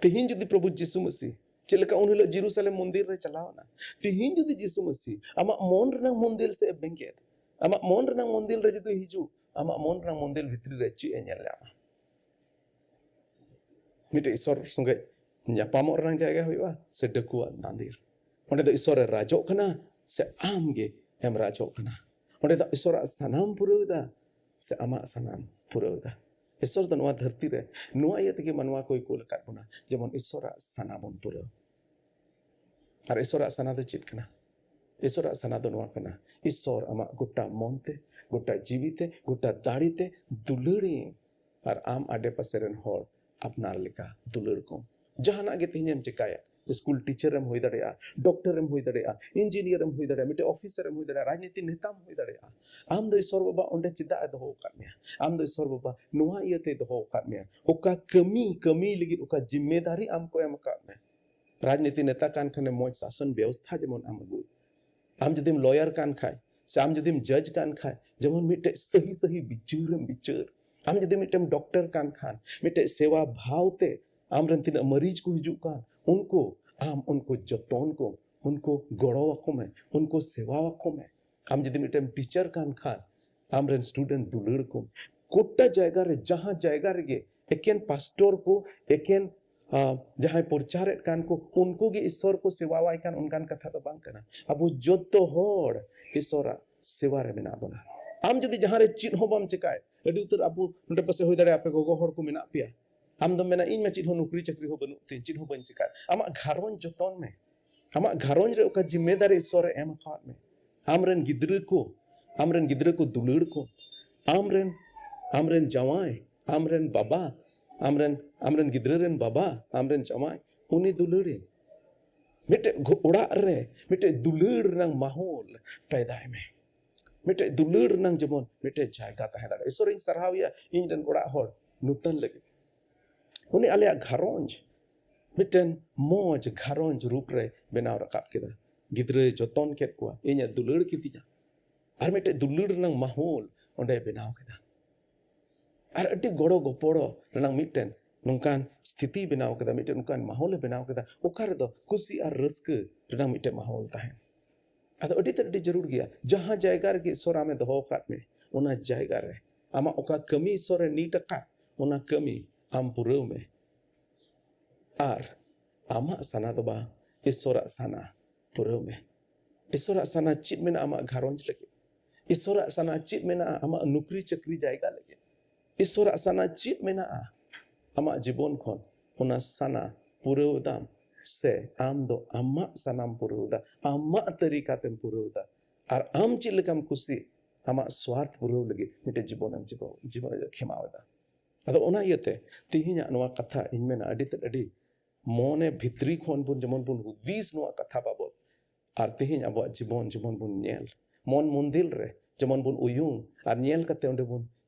ᱛᱤᱦᱤᱧ ᱡᱩᱫᱤ ᱯᱨᱚᱵᱷᱩ ᱡᱤᱥᱩ ᱢᱟᱹᱥᱤ ᱪᱮᱫ ᱞᱮᱠᱟ ᱩᱱ ᱦᱤᱞᱳᱜ ᱡᱮᱨᱩᱥᱟᱞᱮᱢ ᱢᱚᱱᱫᱤᱨ ᱨᱮ ᱪᱟᱞᱟᱣ ᱮᱱᱟ, ᱛᱤᱦᱤᱧ ᱡᱩᱫᱤ ᱡᱤᱥᱩ ᱢᱟᱹᱥᱤ ᱟᱢᱟᱜ ᱢᱚᱱ ᱨᱮᱱᱟᱜ ᱢᱚᱱᱫᱤᱨ ᱥᱮᱫ ᱮ ᱵᱮᱸᱜᱮᱫ, ᱟᱢᱟᱜ ᱢᱚᱱ ᱨᱮᱱᱟᱜ ᱢᱚᱱᱫᱤᱨ ᱨᱮ ᱡᱩᱫᱤ ᱦᱤᱡᱩᱜ, ᱟᱢᱟᱜ ᱢᱚᱱ ᱨᱮᱱᱟᱜ ᱢᱚᱱᱫᱤᱨ ᱵᱷᱤᱛᱨᱤ ᱨᱮ ᱪᱮᱫ ᱮ ᱧᱮᱞ ᱧᱟᱢᱟ? ᱢᱤᱫᱴᱮᱡ ᱤᱥᱚᱨ ᱥᱚᱸᱜᱮ ᱧᱟᱯᱟᱢᱚᱜ ᱨᱮᱱᱟᱜ ᱡᱟᱭᱜᱟ ᱦᱩᱭᱩᱜᱼᱟ ᱥᱮ ᱰᱟᱹᱠᱩᱣᱟᱜ ᱫᱟᱸᱫᱮᱨ? ᱚᱸᱰᱮ ᱫᱚ ᱤᱥᱚᱨᱮ ᱨᱟᱡᱚᱜ ᱠᱟᱱᱟ ᱥᱮ ᱟᱢ ᱜᱮ ᱮᱢ ᱨᱟᱡᱚᱜ ᱠᱟᱱᱟ? ᱚᱸᱰᱮ ᱫᱚ ᱤᱥᱚᱨᱟᱜ ᱥᱟᱱᱟᱢ ᱯᱩᱨᱟᱹᱣ ᱮᱫᱟ ᱥᱮ ᱟᱢᱟᱜ ᱥᱟᱱᱟᱢ ᱯᱩᱨᱟᱹᱣ ᱮᱫᱟ? ᱤᱥᱚᱨ ᱫᱚ ᱱᱚᱣᱟ ᱫᱷᱟᱹᱨᱛᱤ ᱨᱮ ᱱᱚᱣᱟ ᱤᱭᱟᱹ ᱛᱮᱜᱮ ᱢᱟᱱᱣᱟ ᱠᱚᱭ ᱠᱩᱞ ᱟᱠᱟᱫ ᱵᱚᱱᱟ, ᱡᱮᱢᱚᱱ ᱤᱥᱚᱨᱟᱜ ᱥᱟᱱᱟ ᱵᱚᱱ ᱯᱩᱨᱟᱹᱣ᱾ ᱟᱨ ᱤᱥᱚᱨᱟᱜ ᱥᱟᱱᱟ ᱫᱚ ᱪᱮᱫ ᱠᱟᱱᱟ? ᱤᱥᱚᱨᱟᱜ ᱥᱟᱱᱟ ᱫᱚ ᱱᱚᱣᱟ ᱠᱟᱱᱟ, ᱤᱥᱚᱨ ᱟᱢᱟᱜ ᱜᱚᱴᱟ ᱢᱚᱱ ᱛᱮ, ᱜᱚᱴᱟ ᱡᱤᱣᱤ ᱛᱮ, ᱜᱚᱴᱟ ᱫᱟᱲᱮ ᱛᱮ ᱫᱩᱞᱟᱹᱲᱤᱭᱮᱢ, ᱟᱨ ᱟᱢ ᱟᱰᱮ ᱯᱟᱥᱮ ᱨᱮᱱ ᱦᱚᱲ ᱟᱯᱱᱟᱨ ᱞᱮᱠᱟ ᱫᱩᱞᱟᱹᱲ ᱠᱚᱢ᱾ ᱡᱟᱦᱟᱱᱟᱜ ᱜᱮ ᱛᱮᱦᱮᱧ ᱮᱢ ᱪᱮᱠᱟᱭᱟ, ᱥᱠᱩᱞ ᱴᱤᱪᱟᱨ ᱮᱢ ᱦᱩᱭ ᱫᱟᱲᱮᱭᱟᱜᱼᱟ, ᱰᱚᱠᱴᱚᱨ ᱮᱢ ᱦᱩᱭ ᱫᱟᱲᱮᱭᱟᱜᱼᱟ, ᱤᱧᱡᱤᱱᱤᱭᱟᱨ ᱮᱢ ᱦᱩᱭ ᱫᱟᱲᱮᱭᱟᱜᱼᱟ, ᱢᱤᱫᱴᱮᱱ ᱚᱯᱷᱤᱥᱟᱨ ᱮᱢ ᱦᱩᱭ ᱫᱟᱲᱮᱭᱟᱜᱼᱟ, ᱨᱟᱡᱽᱱᱤᱛᱤ ᱱᱮᱛᱟᱢ ᱦᱩᱭ ᱫᱟᱲᱮᱭᱟᱜᱼᱟ, ᱟᱢ ᱫᱚ ᱤᱥᱚᱨ ᱵᱟᱵᱟ ᱚᱸᱰᱮ ᱪᱮᱫᱟᱜ ᱮ ᱫᱚᱦᱚ ᱟᱠᱟᱫ ᱢᱮᱭᱟ? ᱟᱢ ᱫᱚ ᱤᱥᱚᱨ ᱵᱟᱵᱟ ᱱᱚᱣᱟ ᱤᱭᱟᱹᱛᱮᱭ ᱫᱚᱦᱚ ᱟᱠᱟᱫ ᱢᱮᱭᱟ, ᱚᱠᱟ ᱠᱟᱹᱢᱤ ᱠᱟᱹᱢᱤ ᱞᱟᱹᱜᱤᱫ ᱚᱠᱟ ᱡᱤᱢᱢᱮᱫᱟᱨᱤ ᱟᱢ ᱠᱚ ᱮᱢ ᱟᱠᱟᱫ ᱢᱮᱭᱟ᱾ ᱨᱟᱡᱽᱱᱤᱛᱤ ᱱᱮᱛᱟ ᱠᱟᱱ ᱠᱷᱟᱱᱮᱢ ᱢᱚᱡᱽ ᱥᱟᱥᱚᱱ ᱵᱮᱵᱚᱥᱛᱷᱟ ᱡᱮᱢᱚᱱ ᱟᱢ ᱟᱹᱜᱩᱭ᱾ ᱟᱢ ᱡᱩᱫᱤᱢ ᱞᱚᱭᱟᱨ ᱠᱟᱱ ᱠᱷᱟᱡ ᱥᱮ ᱟᱢ ᱡᱩᱫᱤᱢ ᱡᱟᱡᱽ ᱠᱟᱱ ᱠᱷᱟᱡ, ᱡᱮᱢᱚᱱ ᱢᱤᱫᱴᱮᱡ ᱥᱟᱹᱦᱤ ᱥᱟᱹᱦᱤ ᱵᱤᱪᱟᱹᱨᱮᱢ ᱵᱤᱪᱟᱹᱨ᱾ ᱟᱢ ᱡᱩᱫᱤ ᱢᱤᱫᱴᱮᱱ ᱰᱚᱠᱴᱚᱨ ᱠᱟᱱ ᱠᱷᱟᱱ, ᱢᱤᱫᱴᱮᱡ ᱥᱮᱣᱟ ᱵᱷᱟᱣ ᱛᱮ ᱟᱢᱨᱮᱱ ᱛᱤᱱᱟᱹᱜ ᱢᱟᱹᱨᱤᱡ ᱠᱚ ᱦᱤᱡᱩᱜ ᱠᱟᱱ, ᱩᱱᱠᱩ, ᱟᱢ ᱩᱱᱠᱩ ᱡᱚᱛᱚᱱ ᱠᱚᱢ, ᱩᱱᱠᱩ ᱜᱚᱲᱚ ᱟᱠᱚ ᱢᱮ, ᱩᱱᱠᱩ ᱥᱮᱣᱟ ᱟᱠᱚ ᱢᱮ᱾ ᱟᱢ ᱡᱩᱫᱤ ᱢᱤᱫᱴᱮᱱ ᱴᱤᱪᱟᱨ ᱠᱟᱱ ᱠᱷᱟᱱ, ᱟᱢᱨᱮᱱ ᱥᱴᱩᱰᱮᱱᱴ ᱫᱩᱞᱟᱹᱲ ᱠᱚᱢ᱾ ᱜᱚᱴᱟ ᱡᱟᱭᱜᱟ ᱨᱮ, ᱡᱟᱦᱟᱸ ᱡᱟᱭᱜᱟ ᱨᱮᱜᱮ ᱮᱠᱮᱱ ᱯᱟᱥᱴᱚᱨ ᱠᱚ, ᱮᱠᱮᱱ, ᱟ, ᱡᱟᱦᱟᱸᱭ ᱯᱨᱚᱪᱟᱨᱮᱫ ᱠᱟᱱ ᱠᱚ, ᱩᱱᱠᱩ ᱜᱮ ᱤᱥᱚᱨ ᱠᱚ ᱥᱮᱵᱟᱣᱟᱭ ᱠᱟᱱ, ᱚᱱᱠᱟᱱ ᱠᱟᱛᱷᱟ ᱫᱚ ᱵᱟᱝ ᱠᱟᱱᱟ᱾ ᱟᱵᱚ ᱡᱚᱛᱚ ᱦᱚᱲ ᱤᱥᱚᱨᱟᱜ ᱥᱮᱵᱟ ᱨᱮ ᱢᱮᱱᱟᱜ ᱵᱚᱱᱟ᱾ ᱟᱢ ᱡᱩᱫᱤ ᱡᱟᱦᱟᱸ ᱨᱮ ᱪᱮᱫ ᱦᱚᱸ ᱵᱟᱢ ᱪᱮᱠᱟᱭ, ᱟᱹᱰᱤ ᱩᱛᱟᱹᱨ ᱟᱵᱚ ᱱᱚᱰᱮ ᱯᱟᱥᱮ ᱦᱩᱭ ᱫᱟᱲᱮᱭᱟᱜᱼᱟ, ᱟᱯᱮ ᱜᱚᱜᱚ ᱦᱚᱲ ᱠᱚ ᱢᱮᱱᱟᱜ ᱯᱮᱭᱟ, ᱟᱢ ᱫᱚᱢ ᱢᱮᱱᱟ, "ᱤᱧ ᱢᱟ ᱪᱮᱫ ᱦᱚᱸ ᱱᱚᱠᱨᱤ ᱪᱟᱹᱠᱨᱤ ᱦᱚᱸ ᱵᱟᱹᱱᱩᱜ ᱛᱤᱧ, ᱪᱮᱫ ᱦᱚᱸ ᱵᱟᱹᱧ ᱪᱮᱠᱟᱭ᱾" ᱟᱢᱟᱜ ᱜᱷᱟᱨᱚᱸᱡᱽ ᱡᱚᱛᱚᱱ ᱢᱮ᱾ ᱟᱢᱟᱜ ᱜᱷᱟᱨᱚᱸᱡᱽ ᱨᱮ ᱚᱠᱟ ᱡᱤᱢᱢᱮᱫᱟᱨᱤ ᱤᱥᱚᱨᱮ ᱮᱢ ᱟᱠᱟᱫ ᱢᱮ, ᱟᱢᱨᱮᱱ ᱜᱤᱫᱽᱨᱟᱹ ᱠᱚ, ᱟᱢᱨᱮᱱ ᱜᱤᱫᱽᱨᱟᱹ ᱠᱚ ᱫᱩᱞᱟᱹᱲ ᱠᱚ, ᱟᱢᱨᱮᱱ, ᱟᱢᱨᱮᱱ ᱡᱟᱶᱟᱭ, ᱟᱢᱨᱮᱱ ᱵᱟᱵᱟ, ᱟᱢᱨᱮᱱ, ᱟᱢᱨᱮᱱ ᱜᱤᱫᱽᱨᱟᱹ ᱨᱮᱱ ᱵᱟᱵᱟ, ᱟᱢᱨᱮᱱ ᱡᱟᱶᱟᱭ, ᱩᱱᱤ ᱫᱩᱞᱟᱹᱲᱮ᱾ ᱢᱤᱫᱴᱮᱡ ᱜᱷᱚ-, ᱚᱲᱟᱜ ᱨᱮ ᱢᱤᱫᱴᱮᱡ ᱫᱩᱞᱟᱹᱲ ᱨᱮᱱᱟᱝ ᱢᱟᱦᱚᱞ ᱯᱮᱫᱟᱭ ᱢᱮ᱾ ᱢᱤᱫᱴᱮᱡ ᱫᱩᱞᱟᱹᱲ ᱨᱮᱱᱟᱝ ᱡᱮᱢᱚᱱ ᱢᱤᱫᱴᱮᱡ ᱡᱟᱭᱜᱟ ᱛᱟᱦᱮᱸ ᱫᱟᱲᱮᱭᱟᱜᱼᱟ᱾ ᱤᱥᱚᱨᱤᱧ ᱥᱟᱨᱦᱟᱣᱮᱭᱟ ᱤᱧ ᱨᱮᱱ ᱚᱲᱟᱜ ᱦᱚᱲ ᱱᱩᱛᱟᱹᱱ ᱞᱟᱹᱜᱤᱫ᱾ ᱩᱱᱤ ᱟᱞᱮᱭᱟᱜ ᱜᱷᱟᱨᱚᱸᱡᱽ ᱢᱤᱫᱴᱮᱱ ᱢᱚᱡᱽ ᱜᱷᱟᱨᱚᱸᱡᱽ ᱨᱩᱯ ᱨᱮ ᱵᱮᱱᱟᱣ ᱨᱟᱠᱟᱵ ᱠᱮᱫᱟ᱾ ᱜᱤᱫᱽᱨᱟᱹᱭ ᱡᱚᱛᱚᱱ ᱠᱮᱫ ᱠᱚᱣᱟ, ᱤᱧᱮ ᱫᱩᱞᱟᱹᱲ ᱠᱤᱫᱤᱧᱟ, ᱟᱨ ᱢᱤᱫᱴᱮᱡ ᱫᱩᱞᱟᱹᱲ ᱨᱮᱱᱟᱝ ᱢᱟᱦᱚᱞ ᱚᱸᱰᱮ ᱵᱮᱱᱟᱣ ᱠᱮᱫᱟ᱾ ᱟᱨ ᱟᱹᱰᱤ ᱜᱚᱲᱚ ᱜᱚᱯᱚᱲᱚ ᱨᱮᱱᱟᱝ ᱢᱤᱫᱴᱮᱱ ᱱᱚᱝᱠᱟᱱ ᱥᱛᱷᱤᱛᱤ ᱵᱮᱱᱟᱣ ᱠᱮᱫᱟ, ᱢᱤᱫᱴᱮᱱ ᱱᱚᱝᱠᱟᱱ ᱢᱟᱦᱚᱞᱮ ᱵᱮᱱᱟᱣ ᱠᱮᱫᱟ, ᱚᱠᱟ ᱨᱮᱫᱚ ᱠᱩᱥᱤ ᱟᱨ ᱨᱟᱹᱥᱠᱟᱹ ᱨᱮᱱᱟᱝ ᱢᱤᱫᱴᱮᱱ ᱢᱟᱦᱚᱞ ᱛᱟᱦᱮᱱ᱾ ᱟᱫᱚ ᱟᱹᱰᱤ ᱛᱮᱫ ᱟᱹᱰᱤ ᱡᱟᱹᱨᱩᱲ ᱜᱮᱭᱟ, ᱡᱟᱦᱟᱸ ᱡᱟᱭᱜᱟ ᱨᱮᱜᱮ ᱤᱥᱚᱨ ᱟᱢᱮ ᱫᱚᱦᱚ ᱟᱠᱟᱫ ᱢᱮ, ᱚᱱᱟ ᱡᱟᱭᱜᱟ ᱨᱮ ᱟᱢᱟᱜ ᱚᱠᱟ ᱠᱟᱹᱢᱤ ᱤᱥᱚᱨᱮ ᱱᱤᱴ ᱟᱠᱟᱫ, ᱚᱱᱟ ᱠᱟᱹᱢᱤ ᱟᱢ ᱯᱩᱨᱟᱹᱣ ᱢᱮ᱾ ᱟᱨ ᱟᱢᱟᱜ ᱥᱟᱱᱟ ᱫᱚ ᱵᱟᱝ, ᱤᱥᱚᱨᱟᱜ ᱥᱟᱱᱟ ᱯᱩᱨᱟᱹᱣ ᱢᱮ᱾ ᱤᱥᱚᱨᱟᱜ ᱥᱟᱱᱟ ᱪᱮᱫ ᱢᱮᱱᱟᱜᱼᱟ ᱟᱢᱟᱜ ᱜᱷᱟᱨᱚᱸᱡᱽ ᱞᱟᱹᱜᱤᱫ? ᱤᱥᱚᱨᱟᱜ ᱥᱟᱱᱟ ᱪᱮᱫ ᱢᱮᱱᱟᱜᱼᱟ ᱟᱢᱟᱜ ᱱᱩᱠᱨᱤ ᱪᱟᱹᱠᱨᱤ ᱡᱟᱭᱜᱟ ᱞᱟᱹᱜᱤᱫ? ᱤᱥᱚᱨᱟᱜ ᱥᱟᱱᱟ ᱪᱮᱫ ᱢᱮᱱᱟᱜᱼᱟ ᱟᱢᱟᱜ ᱡᱤᱵᱚᱱ ᱠᱷᱚᱱ? ᱚᱱᱟ ᱥᱟᱱᱟ ᱯᱩᱨᱟᱹᱣ ᱫᱟᱢ ᱥᱮ ᱟᱢ ᱫᱚ ᱟᱢᱟᱜ ᱥᱟᱱᱟᱢ ᱯᱩᱨᱟᱹᱣ ᱫᱟ, ᱟᱢᱟᱜ ᱛᱟᱹᱨᱤᱠᱟ ᱛᱮᱢ ᱯᱩᱨᱟᱹᱣ ᱫᱟ? ᱟᱨ ᱟᱢ ᱪᱮᱫ ᱞᱮᱠᱟᱢ ᱠᱩᱥᱤ, ᱟᱢᱟᱜ ᱥᱣᱟᱨᱛᱷ ᱯᱩᱨᱟᱹᱣ ᱞᱟᱹᱜᱤᱫ ᱢᱤᱫᱴᱮᱡ ᱡᱤᱵᱚᱱᱮᱢ ᱡᱤᱵᱚ-, ᱡᱤᱵᱚᱱ ᱠᱷᱮᱢᱟᱣ ᱮᱫᱟ? ᱟᱫᱚ ᱚᱱᱟ ᱤᱭᱟᱹᱛᱮ ᱛᱮᱦᱮᱧᱟᱜ ᱱᱚᱣᱟ ᱠᱟᱛᱷᱟ ᱤᱧ ᱢᱮᱱᱟ ᱟᱹᱰᱤ ᱛᱮᱫ ᱟᱹᱰᱤ ᱢᱚᱱᱮ ᱵᱷᱤᱛᱨᱤ ᱠᱷᱚᱱ ᱵᱚᱱ ᱡᱮᱢᱚᱱ ᱵᱚᱱ ᱦᱩᱫᱤᱥ ᱱᱚᱣᱟ ᱠᱟᱛᱷᱟ ᱵᱟᱵᱚᱫ, ᱟᱨ ᱛᱮᱦᱮᱧ ᱟᱵᱚᱣᱟᱜ ᱡᱤᱵᱚᱱ ᱡᱮᱢᱚᱱ ᱵᱚᱱ ᱧᱮᱞ, ᱢᱚᱱ ᱢᱚᱱᱫᱤᱨ ᱨᱮ ᱡᱮᱢᱚᱱ ᱵᱚᱱ ᱩᱭᱩᱝ ᱟᱨ ᱧᱮᱞ ᱠᱟᱛᱮ ᱚᱸᱰᱮ ᱵᱚᱱ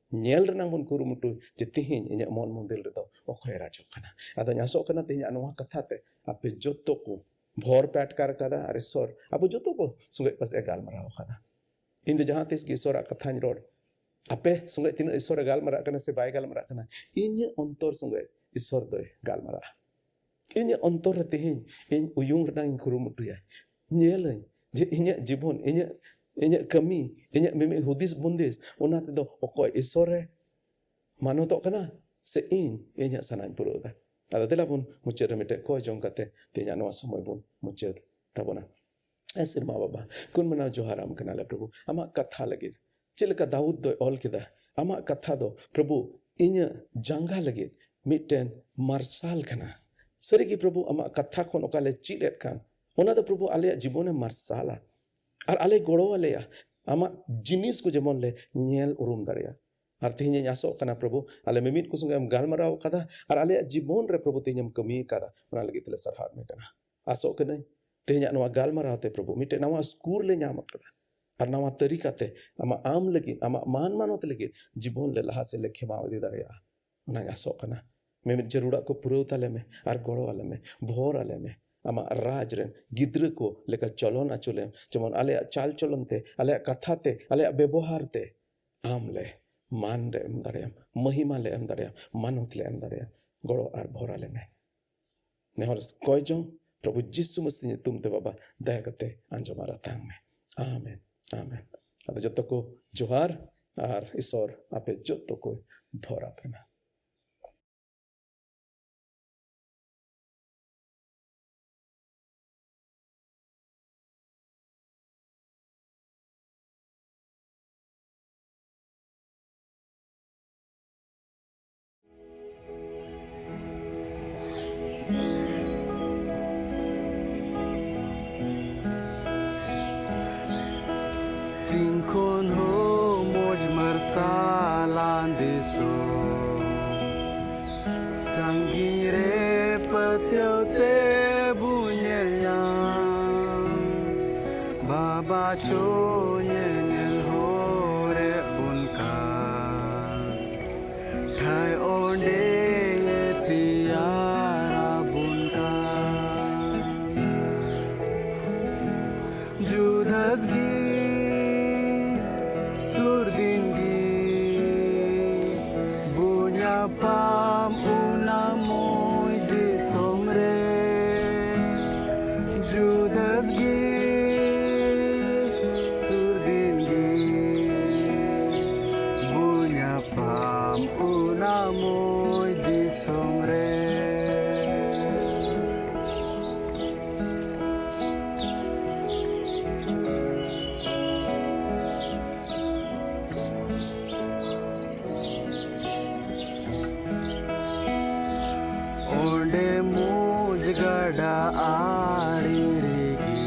ᱧᱮᱞ ᱨᱮᱱᱟᱜ ᱵᱚᱱ ᱠᱩᱨᱩᱢᱩᱴᱩ ᱡᱮ ᱛᱮᱦᱮᱧ ᱤᱧᱟᱹᱜ ᱢᱚᱱ ᱢᱚᱱᱫᱤᱨ ᱨᱮᱫᱚ ᱚᱠᱚᱭᱮ ᱨᱟᱡᱚᱜ ᱠᱟᱱᱟ᱾ ᱟᱫᱚᱧ ᱟᱥᱚᱜ ᱠᱟᱱᱟ ᱛᱮᱦᱮᱧᱟᱜ ᱱᱚᱣᱟ ᱠᱟᱛᱷᱟ ᱛᱮ ᱟᱯᱮ ᱡᱚᱛᱚ ᱠᱚ ᱵᱷᱚᱨ ᱯᱮ ᱟᱴᱠᱟᱨ ᱠᱟᱫᱟ ᱟᱨ ᱤᱥᱚᱨ ᱟᱵᱚ ᱡᱚᱛᱚ ᱠᱚ ᱥᱚᱸᱜᱮ ᱯᱟᱥᱮ ᱜᱟᱞᱢᱟᱨᱟᱣ ᱠᱟᱫᱟ᱾ ᱤᱧ ᱫᱚ ᱡᱟᱦᱟᱸ ᱛᱤᱥ ᱜᱮ ᱤᱥᱚᱨᱟᱜ ᱠᱟᱛᱷᱟᱧ ᱨᱚᱲ, ᱟᱯᱮ ᱥᱚᱸᱜᱮ ᱛᱤᱱᱟᱹᱜ ᱤᱥᱚᱨᱮ ᱜᱟᱞᱢᱟᱨᱟᱜ ᱠᱟᱱᱟ ᱥᱮ ᱵᱟᱭ ᱜᱟᱞᱢᱟᱨᱟᱜ ᱠᱟᱱᱟ, ᱤᱧᱟᱹᱜ ᱚᱱᱛᱚᱨ ᱥᱚᱸᱜᱮ ᱤᱥᱚᱨ ᱫᱚᱭ ᱜᱟᱞᱢᱟᱨᱟᱜᱼᱟ᱾ ᱤᱧᱟᱹᱜ ᱚᱱᱛᱚᱨ ᱨᱮ ᱛᱮᱦᱮᱧ ᱤᱧ ᱩᱭᱩᱝ ᱨᱮᱱᱟᱜ ᱤᱧ ᱠᱩᱨᱩᱢᱩᱴᱩᱭᱟ᱾ ᱧᱮᱞᱟᱹᱧ ᱡᱮ ᱤᱧᱟᱹᱜ ᱡᱤᱵᱚᱱ, ᱤᱧᱟᱹᱜ, ᱤᱧᱟᱹᱜ ᱠᱟᱹᱢᱤ, ᱤᱧᱟᱹᱜ ᱢᱤᱢᱤᱫ ᱦᱩᱫᱤᱥ ᱵᱩᱱᱫᱤᱥ, ᱚᱱᱟ ᱛᱮᱫᱚ ᱚᱠᱚᱭ ᱤᱥᱚᱨᱮ ᱢᱟᱱᱚᱛᱚᱜ ᱠᱟᱱᱟ ᱥᱮ ᱤᱧ ᱤᱧᱟᱹᱜ ᱥᱟᱱᱟᱧ ᱯᱩᱨᱟᱹᱣ ᱮᱫᱟ? ᱟᱫᱚ ᱫᱮᱞᱟ ᱵᱚᱱ ᱢᱩᱪᱟᱹᱫ ᱨᱮ ᱢᱤᱫᱴᱮᱡ ᱠᱚᱭ ᱡᱚᱝ ᱠᱟᱛᱮ ᱛᱮᱦᱮᱧᱟᱜ ᱱᱚᱣᱟ ᱥᱚᱢᱚᱭ ᱵᱚᱱ ᱢᱩᱪᱟᱹᱫ ᱛᱟᱵᱚᱱᱟ᱾ ᱮ ᱥᱮᱨᱢᱟ ᱵᱟᱵᱟ, ᱜᱩᱱ ᱢᱟᱱᱟᱣ ᱡᱚᱦᱟᱨ ᱟᱢ ᱠᱟᱱᱟᱞᱮ ᱯᱨᱚᱵᱷᱩ, ᱟᱢᱟᱜ ᱠᱟᱛᱷᱟ ᱞᱟᱹᱜᱤᱫ᱾ ᱪᱮᱫ ᱞᱮᱠᱟ ᱫᱟᱣᱩᱫ ᱫᱚᱭ ᱚᱞ ᱠᱮᱫᱟ, ᱟᱢᱟᱜ ᱠᱟᱛᱷᱟ ᱫᱚ ᱯᱨᱚᱵᱷᱩ ᱤᱧᱟᱹᱜ ᱡᱟᱸᱜᱟ ᱞᱟᱹᱜᱤᱫ ᱢᱤᱫᱴᱮᱱ ᱢᱟᱨᱥᱟᱞ ᱠᱟᱱᱟ᱾ ᱥᱟᱹᱨᱤᱜᱮ ᱯᱨᱚᱵᱷᱩ, ᱟᱢᱟᱜ ᱠᱟᱛᱷᱟ ᱠᱷᱚᱱ ᱚᱠᱟ ᱞᱮ ᱪᱮᱫ ᱮᱫ ᱠᱟᱱ, ᱚᱱᱟ ᱫᱚ ᱯᱨᱚᱵᱷᱩ ᱟᱞᱮᱭᱟᱜ ᱡᱤᱵᱚᱱᱮ ᱢᱟᱨᱥᱟᱞᱟ ᱟᱨ ᱟᱞᱮ ᱜᱚᱲᱚ ᱟᱞᱮᱭᱟ ᱟᱢᱟᱜ ᱡᱤᱱᱤᱥ ᱠᱚ ᱡᱮᱢᱚᱱ ᱞᱮ ᱧᱮᱞ ᱩᱨᱩᱢ ᱫᱟᱲᱮᱭᱟᱜ᱾ ᱟᱨ ᱛᱮᱦᱮᱧ ᱤᱧ ᱟᱥᱚᱜ ᱠᱟᱱᱟ ᱯᱨᱚᱵᱷᱩ, ᱟᱞᱮ ᱢᱤᱢᱤᱫ ᱠᱚ ᱥᱚᱸᱜᱮ ᱮᱢ ᱜᱟᱞᱢᱟᱨᱟᱣ ᱠᱟᱫᱟ ᱟᱨ ᱟᱞᱮᱭᱟᱜ ᱡᱤᱵᱚᱱ ᱨᱮ ᱯᱨᱚᱵᱷᱩ ᱛᱮᱦᱮᱧ ᱮᱢ ᱠᱟᱹᱢᱤ ᱠᱟᱫᱟ, ᱚᱱᱟ ᱞᱟᱹᱜᱤᱫ ᱛᱮᱞᱮ ᱥᱟᱨᱦᱟᱣ ᱢᱮ ᱠᱟᱱᱟ᱾ ᱟᱥᱚᱜ ᱠᱟᱹᱱᱟᱹᱧ ᱛᱮᱦᱮᱧᱟᱜ ᱱᱚᱣᱟ ᱜᱟᱞᱢᱟᱨᱟᱣ ᱛᱮ ᱯᱨᱚᱵᱷᱩ ᱢᱤᱫᱴᱮᱱ ᱱᱟᱣᱟ ᱥᱠᱩᱞ ᱞᱮ ᱧᱟᱢ ᱟᱠᱟᱫᱟ ᱟᱨ ᱱᱟᱣᱟ ᱛᱟᱹᱨᱤᱠᱟ ᱛᱮ ᱟᱢᱟᱜ ᱟᱢ ᱞᱟᱹᱜᱤᱫ, ᱟᱢᱟᱜ ᱢᱟᱱ ᱢᱟᱱᱚᱛ ᱞᱟᱹᱜᱤᱫ ᱡᱤᱵᱚᱱ ᱞᱮ ᱞᱟᱦᱟ ᱥᱮᱫ ᱞᱮ ᱠᱷᱮᱢᱟᱣ ᱤᱫᱤ ᱫᱟᱲᱮᱭᱟᱜᱼᱟ᱾ ᱚᱱᱟᱧ ᱟᱥᱚᱜ ᱠᱟᱱᱟ᱾ ᱢᱤᱢᱤᱫ ᱡᱟᱹᱨᱩᱲᱟᱜ ᱠᱚ ᱯᱩᱨᱟᱹᱣ ᱛᱟᱞᱮ ᱢᱮ ᱟᱨ ᱜᱚᱲᱚ ᱟᱞᱮ ᱢᱮ, ᱵᱷᱚᱨ ᱟᱞᱮ ᱢᱮ᱾ ᱟᱢᱟᱜ ᱨᱟᱡᱽ ᱨᱮᱱ ᱜᱤᱫᱽᱨᱟᱹ ᱠᱚ ᱞᱮᱠᱟ ᱪᱚᱞᱚᱱ ᱟᱹᱪᱩᱨ ᱞᱮᱢ, ᱡᱮᱢᱚᱱ ᱟᱞᱮᱭᱟᱜ ᱪᱟᱞ ᱪᱚᱞᱚᱱ ᱛᱮ, ᱟᱞᱮᱭᱟᱜ ᱠᱟᱛᱷᱟ ᱛᱮ, ᱟᱞᱮᱭᱟᱜ ᱵᱮᱵᱚᱦᱟᱨ ᱛᱮ ᱟᱢ ᱞᱮ ᱢᱟᱱ ᱞᱮ ᱮᱢ ᱫᱟᱲᱮᱭᱟᱢ, ᱢᱚᱦᱤᱢᱟ ᱞᱮ ᱮᱢ ᱫᱟᱲᱮᱭᱟᱢ, ᱢᱟᱱᱚᱛ ᱞᱮ ᱮᱢ ᱫᱟᱲᱮᱭᱟᱢ᱾ ᱜᱚᱲᱚ ᱟᱨ ᱵᱷᱚᱨ ᱟᱞᱮ ᱢᱮ᱾ ᱱᱮᱦᱚᱨ ᱠᱚᱭ ᱡᱚᱝ ᱯᱨᱚᱵᱷᱩ ᱡᱤᱥᱩ ᱢᱟᱹᱥᱤ ᱧᱩᱛᱩᱢ ᱛᱮ ᱵᱟᱵᱟ, ᱫᱟᱭᱟ ᱠᱟᱛᱮ ᱟᱸᱡᱚᱢ ᱟᱨ ᱟᱛᱟᱝ ᱢᱮ᱾ ᱟᱢᱮᱱ, ᱟᱢᱮᱱ᱾ ᱟᱫᱚ ᱡᱚᱛᱚ ᱠᱚ ᱡᱚᱦᱟᱨ ᱟᱨ ᱤᱥᱚᱨ ᱟᱯᱮ ᱡᱚᱛᱚ ᱠᱚᱭ ᱵᱷᱚᱨ ᱟᱯᱮ ᱢᱟ᱾ ᱪᱚ ᱧᱮᱧᱮᱞ ᱦᱚᱨᱮ ᱵᱚᱱ ᱠᱟᱱ, ᱴᱷᱟᱹᱭ ᱚᱸᱰᱮ ᱛᱮᱭᱟᱨ ᱟᱵᱚᱱ ᱠᱟᱱ᱾ ᱡᱩᱫᱟᱹᱥ ᱜᱮ ᱥᱩᱨ ᱫᱤᱱ ᱜᱮ ᱵᱚ ᱧᱟᱯᱟᱢ ᱚᱱᱟ ᱢᱚᱭ ᱫᱤᱥᱚᱢ ᱨᱮ᱾ ᱡᱩᱫᱟᱹᱥ ᱜᱮ ᱥᱩᱨ ᱫᱤᱱ ᱜᱮ ᱵᱚ ᱧᱟᱯᱟᱢ ᱚᱱᱟ ᱢᱚᱭ ᱫᱤᱥᱚᱢ ᱨᱮ᱾ ᱚᱸᱰᱮ ᱢᱚᱡᱽ ᱜᱟᱰᱟ ᱟᱲᱮ ᱨᱮᱜᱮ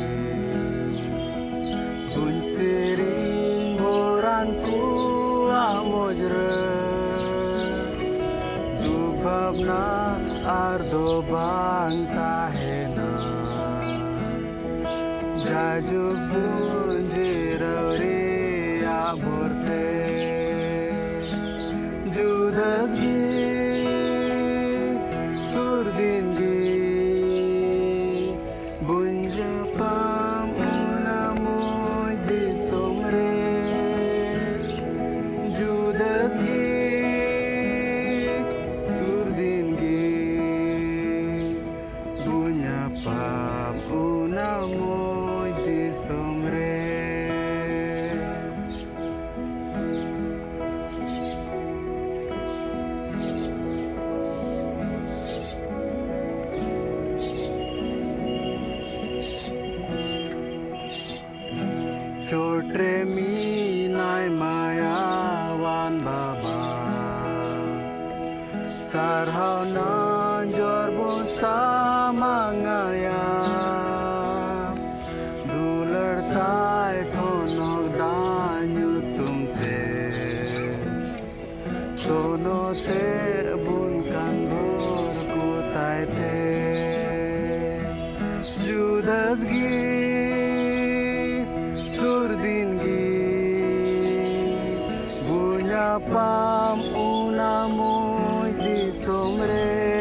ᱵᱚᱱ ᱥᱮᱨᱮᱧ ᱵᱚᱨᱟᱱ ᱠᱚᱣᱟ ᱢᱚᱡᱽ ᱨᱮ᱾ ᱫᱩᱠ ᱵᱷᱟᱵᱽᱱᱟ ᱟᱨ ᱫᱚ ᱵᱟᱝ ᱛᱟᱦᱮᱱᱟ᱾ ᱡᱟᱭᱡᱩᱜᱽ ᱵᱚᱱ ᱡᱤᱨᱟᱹᱣ ᱨᱮᱭᱟᱜ ᱵᱷᱚᱨᱛᱮ᱾ ᱡᱩᱫᱟᱹᱥ ᱜᱮ ᱥᱩᱨ ᱫᱤᱱ ᱜᱮ ᱵᱚᱱ ᱧᱟᱯᱟᱢ ᱚᱱᱟ ᱢᱚᱡᱽ ᱫᱤᱥᱚᱢ ᱨᱮ᱾ ᱡᱩᱫᱟᱹᱥ ᱜᱮ ᱥᱩᱨ ᱫᱤᱱ ᱜᱮ ᱵᱚ ᱧᱟᱯᱟᱢ ᱚᱱᱟ ᱢᱚᱡᱽ ᱫᱤᱥᱚᱢ ᱨᱮ᱾ ᱪᱚᱴ ᱨᱮ ᱢᱮᱱᱟᱭ ᱢᱟᱭᱟᱣᱟᱱ ᱵᱟᱵᱟ, ᱥᱟᱨᱦᱟᱣ ᱱᱟᱡᱚᱨ ᱵᱚ ᱥᱟᱢᱟᱝᱟᱭᱟ᱾ ᱫᱩᱞᱟᱹᱲ ᱛᱟᱭ ᱴᱷᱚᱱᱚᱠ ᱫᱟᱜ ᱧᱩᱛᱩᱢ ᱛᱮ, ᱥᱚᱱᱚᱛᱮ ᱵᱚᱱ ᱠᱟᱱ ᱵᱷᱳᱨ ᱠᱚ ᱛᱟᱭ ᱛᱮ᱾ ᱡᱩᱫᱟᱹᱥ ᱜᱮ ᱧᱟᱯᱟᱢ ᱚᱱᱟ ᱢᱚᱭ ᱫᱤᱥᱚᱢ ᱨᱮ᱾